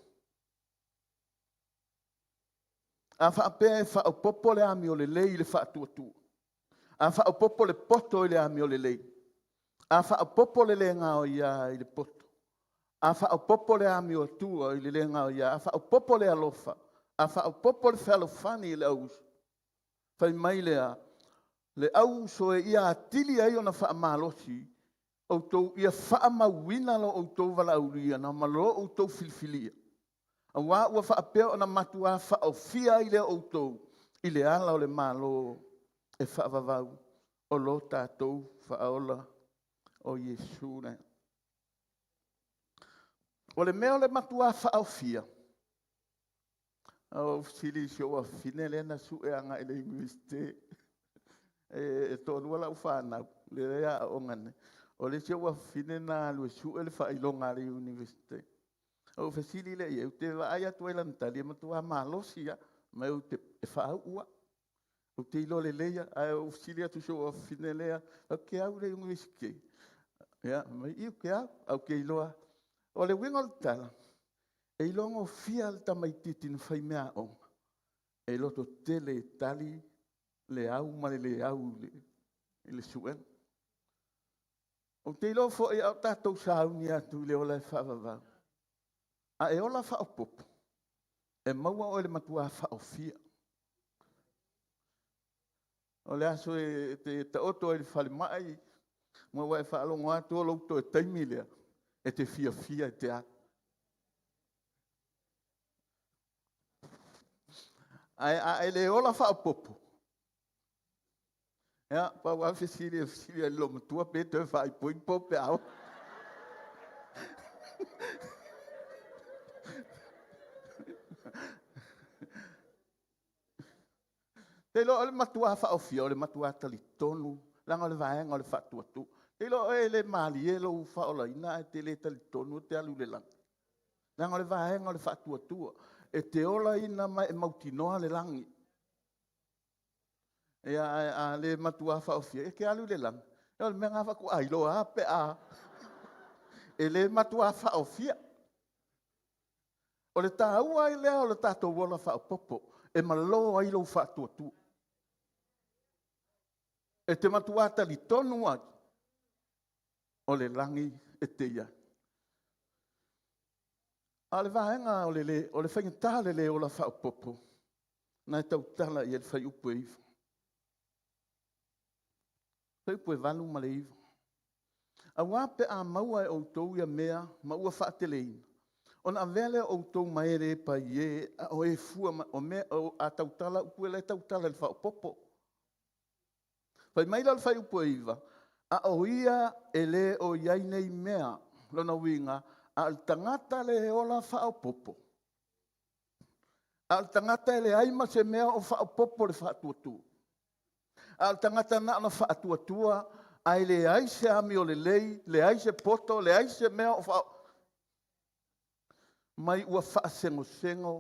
a faapea e faaopoopo le amio lelei i le faatuatua, a faaopoopo le poto i le amio lelei, a faaopoopo le le gaoia i le poto, a faaopoopo le amio atua i le le gaoia, a faaopoopo le alofa, a faaopoopo le fealofani i le auuso, fai mai lea, le auuso e ia atili ai ona faamalosi outou ia faamauina lo outou valaauliana ma lo outou filifilia. Auā ua faapea ona matuā faaofia ai lea outou i le ala o le Malo e faavavau o lo tatou Faaola o Iesu lea. O le mea o le matuā faaofia, o fesili i si ou afafine lea na sue agai i le Iunivesite. E toalua lau fanau, lea aooga nei. O le isi ou afafine na alu e sue le faailoga a le Iunivesite. Ou fesili lea i ai, ou te vaai atu ai lana tali, e matua malosi lava, ma ou te e faauu lava. Ou te iloa lelei lava, ae ou fesili atu i si ou afafine lea, ou te au i le Iunivesite. Ia, mai, i, ou te au, au te iloa. O le uiga o le tala, e iloagofia le tamaitiiti na fai mea aoga, e lototele e tali le au ma le le au i le suega. Ou te iloa foi a o tatou sauni atu i le ola e faavavau. A e ola faaopoopo, e maua oe le matua faaofia. O le aso e te taoto ai i le falemai, ma ua e faalogo atu o lou toe taimi lea, e te fiafia e te alu. Ae a e le ola faaopoopo, Ia, pau lava fesili e fesili ai i le loomatua pe toe faaipoipo pe a oo. Te iloa o le matuā faaofia, o le matuā talitonu, leaga o le vaega o le faatuatua. Te iloa oe e le malie lou faaolaina ae e te le talitonu e te alu i le lagi. Leaga o le vaega o le faatuatua, e te olaina ma e mautinoa le lagi. Ia, ae a le matuā faaofia, e te alu i le lagi. Ia o le mea lena faatoa iloa lava pe a e le matuā faaofia. O le taua ai lea o le tatou ola faaopoopo e malo ai lou faatuatua. E te matuā talitonu ai o le lagi e te i ai. A o le vaega o le, le, o le faigata o le le ola faaopoopo, na e tautala i ai le fuaiupu e 9. Fuaiupu e 8 ma le 9. Auā pe a maua e outou ia mea ma ua faateleina, ona avea lea o outou ma e le paiē, a o e fua ma, o mea, o, a tautala upu ia la e tautala i le faaopoopo. Fai mai la o le fuaiupu e 9, a o ia e le o i ai nei mea, lona uiga, a o le tagata le ola faaopoopo, a o le tagata e leai ma se mea o faaopoopo le faatuatua, a o le tagata na ona faatuatua ae leai se amio lelei, leai se poto, leai se mea o faa mai ua faasegosego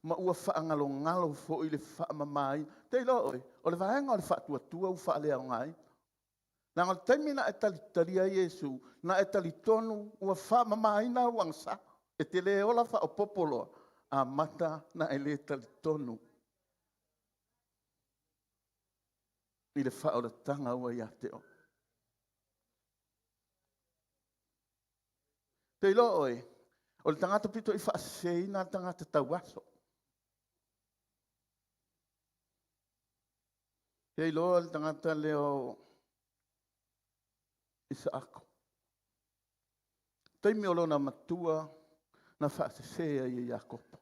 ma ua faagalogalo foi le faamamaina. Te iloa oe, o le vaega o le faatuatua ua faaleaogaina. Leaga o le taimi na e talitalia ai Iesu, na e talitonu ua faamamaina au agasala. E te le ola faaopoopo loa, amata na e le talitonu i le faaolataga ua ia te oe. Te iloa oe, o le tagata pito i faaseseina le tagata tauaso. Te iloa le tagata lea o Isaako. Taimi o lona matua na faasese ai e Iakopo.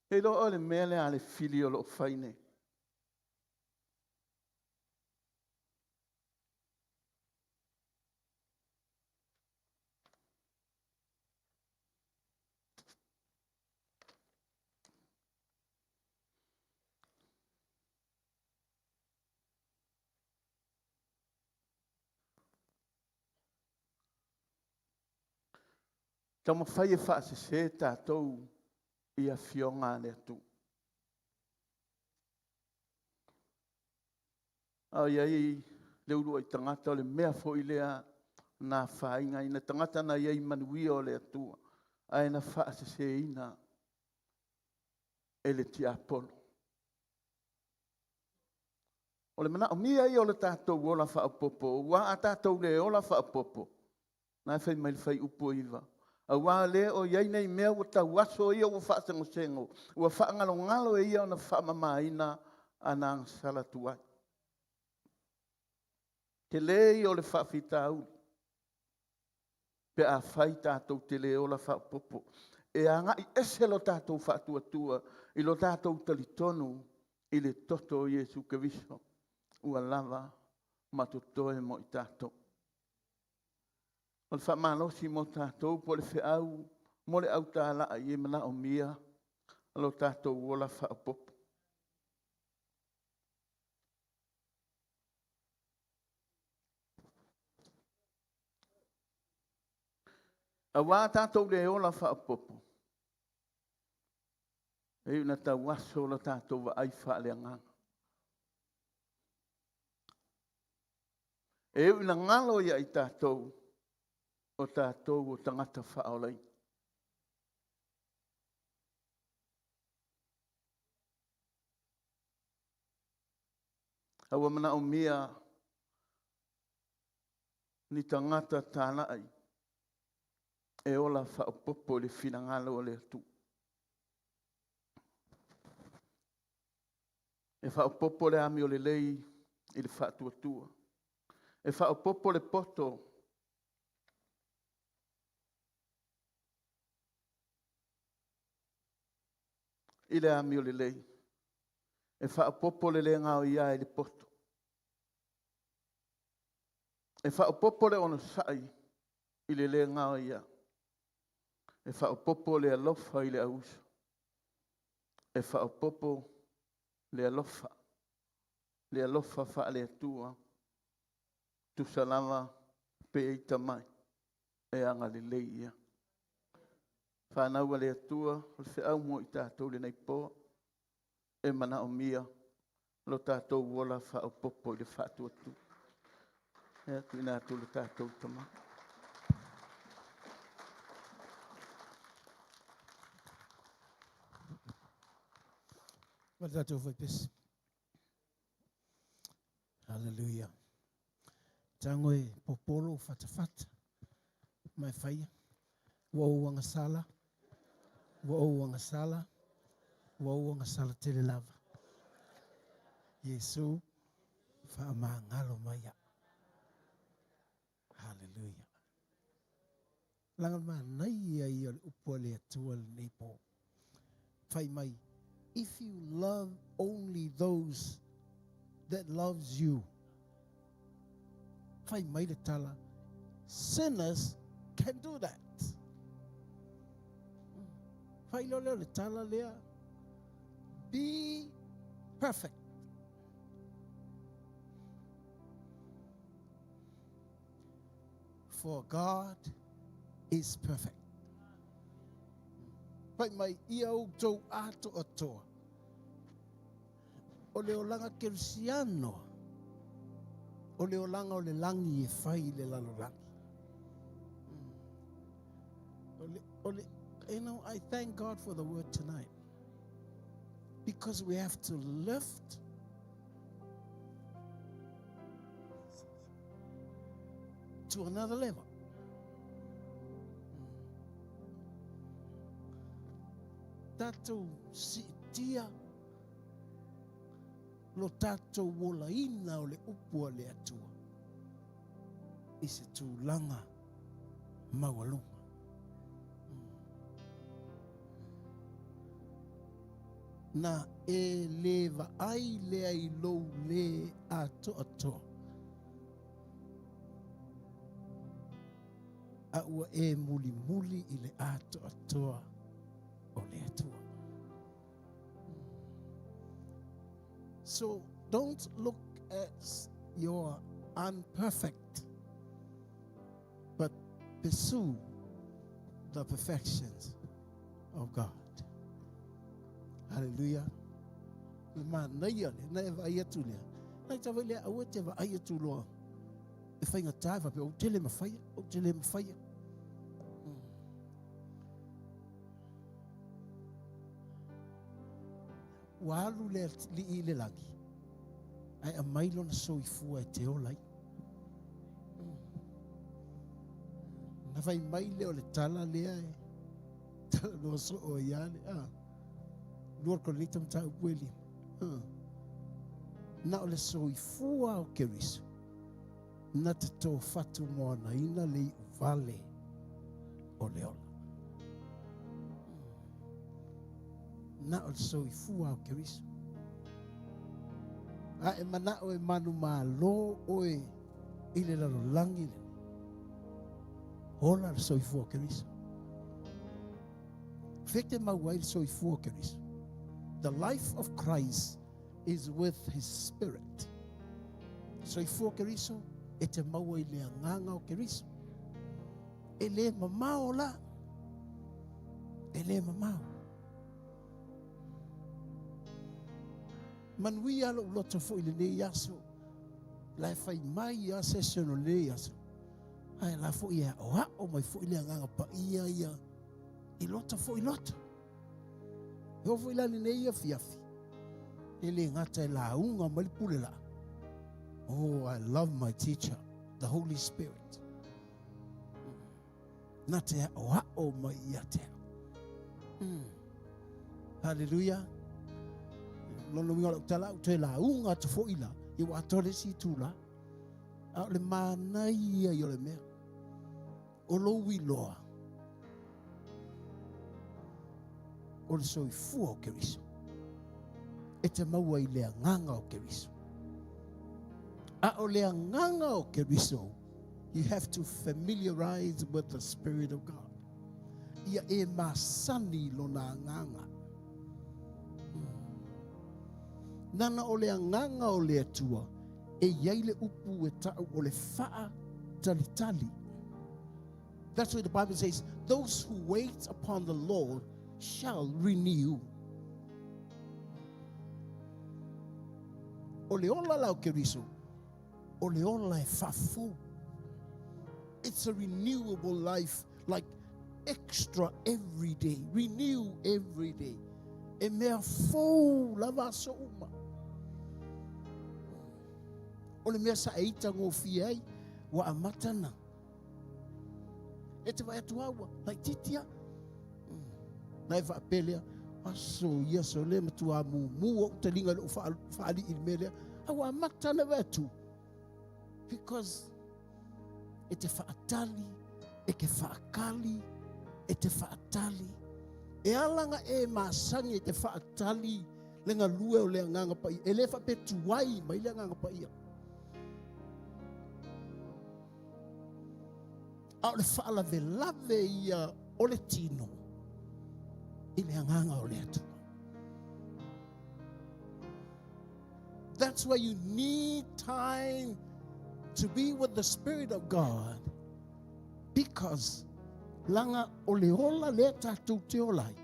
Te iloa oe le mea lea a le fili o lo o fai nei. Taumafai e faasese tatou i afioga a le Atua. A o i ai le uluai tagata o le mea foi lea na afaina ina tagata na i ai manuia o le Atua, ae na faaseseina e le tiapolo. O le manaomia ia o le tatou ola faaopoopo, ua a tatou le ola faaopoopo, na e fai mai le fuaiupu e 9, auā le o i ai nei mea ua tauaso ia ua faasegosego, ua faagalogalo e ia ona faamamaina ana agasala tuai. Tele ia o le faafitauli pe a fai tatou te le ola faaopoopo. E agai ese lo tatou faatuatua i lo tatou talitonu i le toto o Iesu Keriso ua lava ma totoe mo i tatou. O le faamalosi mo tatou po o le feau mo le autalaa e manaomia lo tatou ola faaopoopo. Auā tatou le ola faaopoopo, e iu ina tauaso lo tatou vaai faaleagaga. E iu ina galo ia i tatou o tatou o tagata faaolaina. A ua manaomia ni tagata talai e ola faaopoopo i le finagalo o le Atua. E faaopoopo le amio lelei i le faatuatua. E faaopoopo le poto i le amio lelei. E faaopoopo le le gaoia i le poto. E faaopoopo le onosai i le le gaoia. E faaopoopo le alofa i le auuso. E faaopoopo le alofa, le alofa faale-Atua, tusa lava pe ita mai, e agalelei ia. Fanau a le Atua, o le feau mo i tatou i lenei po, e manaomia lo tatou ola faaopoopo i le faatuatua. E tuuina atu le tatou Tama. Ma le tatou faipese. Hallelujah. Tango e popolo fatafata. Mai whaia. Ua ou agasala. Ua ou agasala. Ua ou agasala tele lava. Iesu, faamagalo mai au. Hallelujah. Laga manaia ia o le upu a le Atua lenei po. Fai mai, if you love only those that loves you, fai mai le tala, sinners can do that. Fai leo lea o le tala lea, be perfect. For God is perfect. Fai mai ia outou atoatoa. O le olaga kerisiano, o le olaga o le lagi e fai i le lalolagi. O le, you know, I thank God for the word tonight. Because we have to lift to another level. Tatou siitia lo tatou olaina o le upu a le Atua i se tulaga maualuga. Na e le vaai lea i lou le atoatoa, a ua e mulimuli i le atoatoa o le Atua. So don't look at your unperfect, but pursue the perfections of God. Hallelujah. Le manaia le, na e vaai atu lea. Na i tawai lea, aua te vaai atu loa. E faigata e faapea, ou te le mafaia, ou te le mafaia. Ua alu le alii i le lagi, ae aumai lona soifua e te ola ai. Na fai mai lea o le tala lea e talanoa soo ai lava le, a, lua Korinito mataupu e lima. Na o le soifua o Keriso na te tofatumoanaina le iuvale o le ola. Na o le soifua o Keriso. A e manao e manumalo oe i le lalolagi lenei, ola le soifua o Keriso. Fete maua ai le soifua o Keriso. The life of Christ is with his spirit. Soifua o Keriso e te maua i le agaga o Keriso. E le mamao la. E le mamao. Manuia lou loto foi i lenei aso. La e fai mai a session o lenei aso. Ae la foi e aoao mai foi le agaga paia ia i loto foi loto. E oo foi la lenei afiafi. E le gata e lauga mai le pule laa. Oh, I love my teacher, the Holy Spirit. Na te aoao mai ia te au. Hallelujah. Lona uiga o lau tala au toe lauga atu foi la, ia ua atoa le isi itu la. A o le manaia ia o le mea. O lou iloa, o le soifua o Keriso. E te maua i le agaga o Keriso. A o le agaga o Keriso, you have to familiarize with the Spirit of God. Ia e masani lona agaga. Nana o le agaga o le Atua, e iai le upu e ta'u o le fa'atalitali. That's what the Bible says, those who wait upon the Lord shall renew. O le ola la o Keriso, o le ola e fa'afou. It's a renewable life, like extra every day. Renew every day. E mea fou lava aso uma. O le mea sa e ita gofie ai, ua amata na. E te vaai atu ua laitiiti lava. Na e faapea lea, aso ia so le matua mumu ou taliga i lou faalii i le mea lea. A ua amata na vaai atu. Because e te faatali, e ke faakali, e te faatali. E ala ga e masani e te faatali le galue o le agaga paia. E le faapea tuai mai le agaga paia. A o le faalavelave ia o le tino i le agaga o le Atua. That's why you need time to be with the Spirit of God. Because langa o le ola lea tatou te ola ai,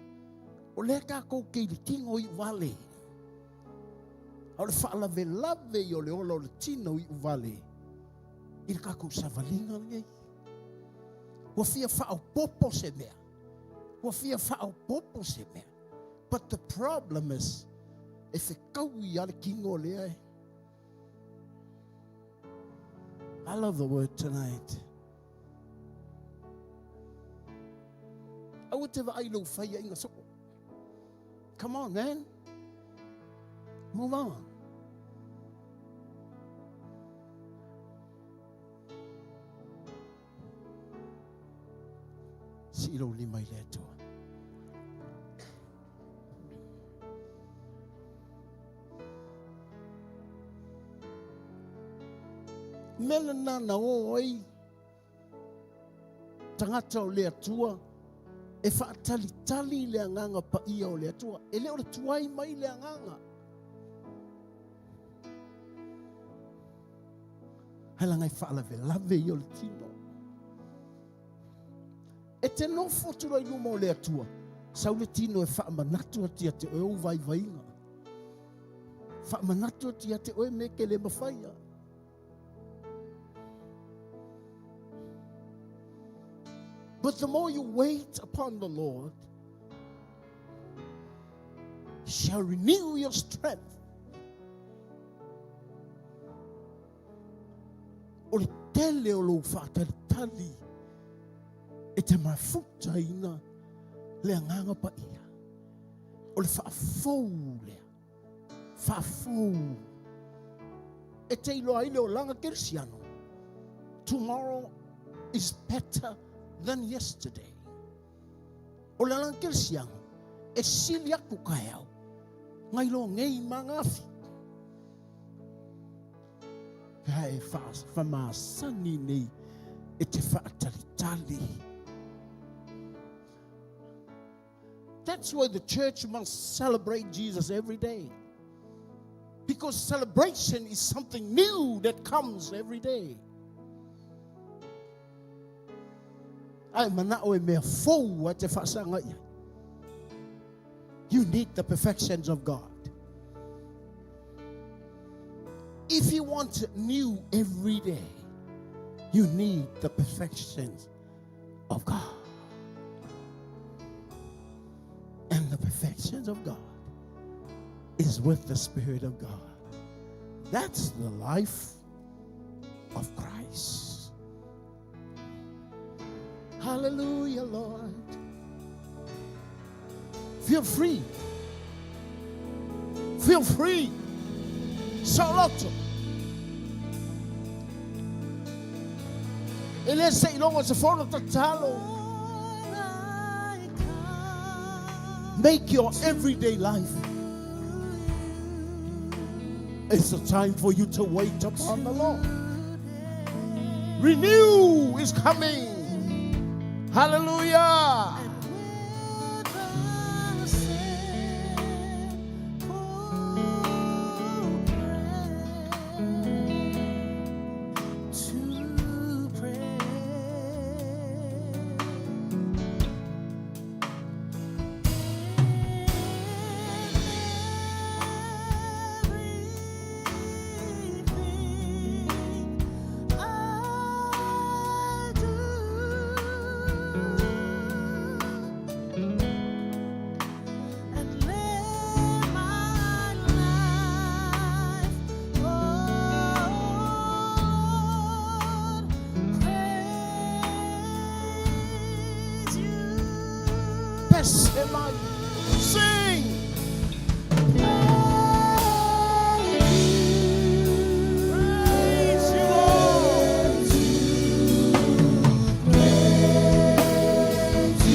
o lea takou ke i le tino i'u vale. A o le faalavelave ia o le ola o le tino i'u vale i le kakou savaliga lenei. Ua fia faaopopo se mea. Ua fia faaopopo se mea. But the problem is, e fekaui lava le tino lea e. I love the word tonight. Aua te vaai i lou faiainga soo. Come on, man. Move on. Sii lou lima i le Atua. Mea lena na o ai tagata o le Atua e faatalitali le agaga paia o le Atua. E le o le tuai mai le agaga. Ae laga e faalavelave ia o le tino. E te nofo atu loa i luma o le Atua, sau le tino e faamanatu atu ia te oe ou vaivaiga. Faamanatu atu ia te oe mea e ke le mafaia. But the more you wait upon the Lord, shall renew your strength. O le tele o lou faatalitali e te mafutaina le agaga paia. O le faafou lea. Faafou. E te iloa ai le olaga kerisiano. Tomorrow is better than yesterday. O le alaga kerisiano, e sili aku kaeao, ngai lo ngei ma angafi. Pe a e whamasani nei e te whaatalitali. That's why the church must celebrate Jesus every day. Because celebration is something new that comes every day. Ae mana'o e mea fou a te faasaga i ai. You need the perfections of God. If you want new every day, you need the perfections of God. And the perfections of God is with the Spirit of God. That's the life of Christ. Hallelujah, Lord. Feel free. Feel free. Saoloto. E le seiloga o se fono tatalo. Make your everyday life. It's a time for you to wait upon the Lord. Renew is coming. Hallelujah. To pray. Everything I do. And live my life, Lord, praise you. Pesema. Sing. Praise you, Lord. Praise you.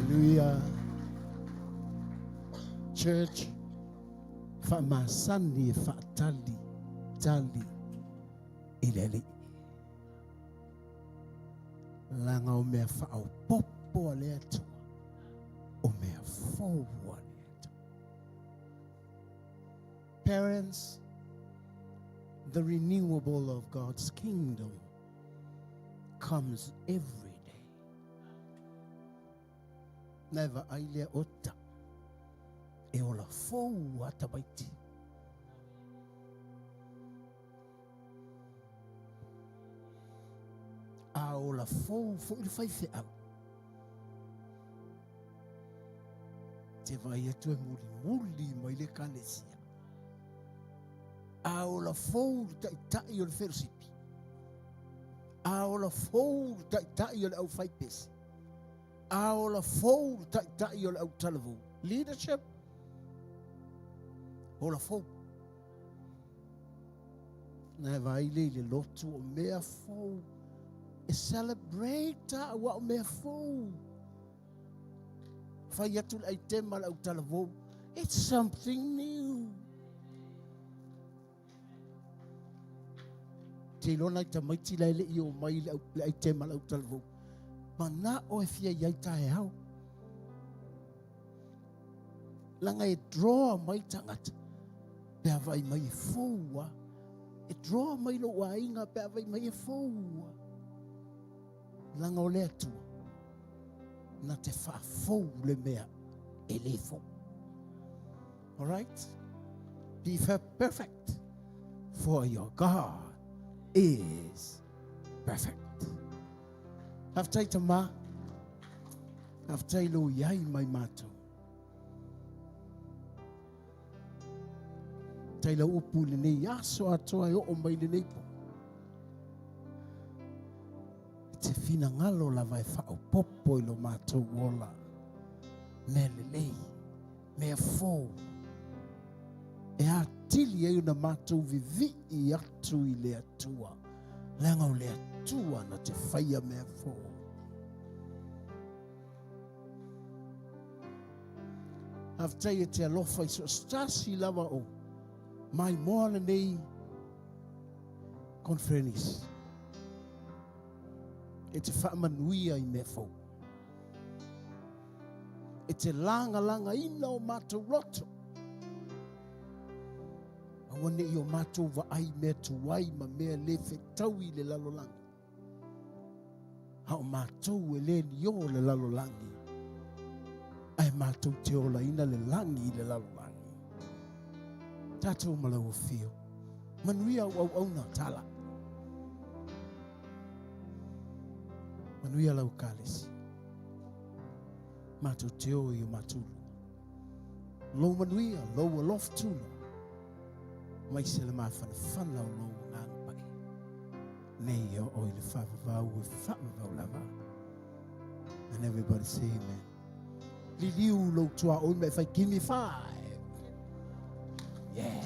Hallelujah. Church, faamasani e faatali tali i le Alii. Laga o mea faaopoopo a le Atua, o mea fou a le Atua. Parents, the renewable of God's kingdom comes every day. Never ai lea ota e ola fou a tamaiti. A ola fou foʻi le faifeau. Te vaai atu e mulimuli mai le ekalesia. A ola fou le taitai o le felosipi. A ola fou le taitai o le aufaipese. A ola fou le taitai o le autalavou. Leadership. Ola fou. Na e vaai lea i le lotu o mea fou. E celebrate a ua o mea fou. Fai atu le aitema le autalavou. It's something new. Te iloa nai tamaiti la e le i o mai le, au, le aitema le autalavou. Mana'o e fia i ai taeao. Laga e draw mai tagata pe a vaai mai e fou a. E draw mai lou aiga pe a vaai mai e fou a. Laga o le Atua na te faafou le mea e le fou. All right? Be perfect, for your God is perfect. Faafetai tama. Faafetai lou iai mai matou. Tai lau upu i lenei aso atoa e oo mai lenei po. E te finagalo lava e faaopoopo i lo matou ola. Mea lelei, mea fou. E atili ai ona matou vivii atu i le Atua. Leaga o le Atua na te faia mea fou. Faafetai e te alofa i so o se tasi lava o maimoa lenei conference. E te faamanuia i mea fou. E te lagalagaina o matou loto. Aua ne i o matou vaai mea tuai ma mea le fetaui i le lalolagi. A o matou e le ni o le lalolagi, ae matou te olaina le lagi i le lalolagi. Tatou ma lau afio. Manuia au auauna tala. Manuia lau kalesi. Matou te o i o matou lua. Lou manuia, lou alofa tula. Mai se le mafanafana o lou agaga paia. Nei e oo i le faavavau e faavavau lava. And everybody say amen. Liliu lou tuaoi ma e fai, give me five. Yeah.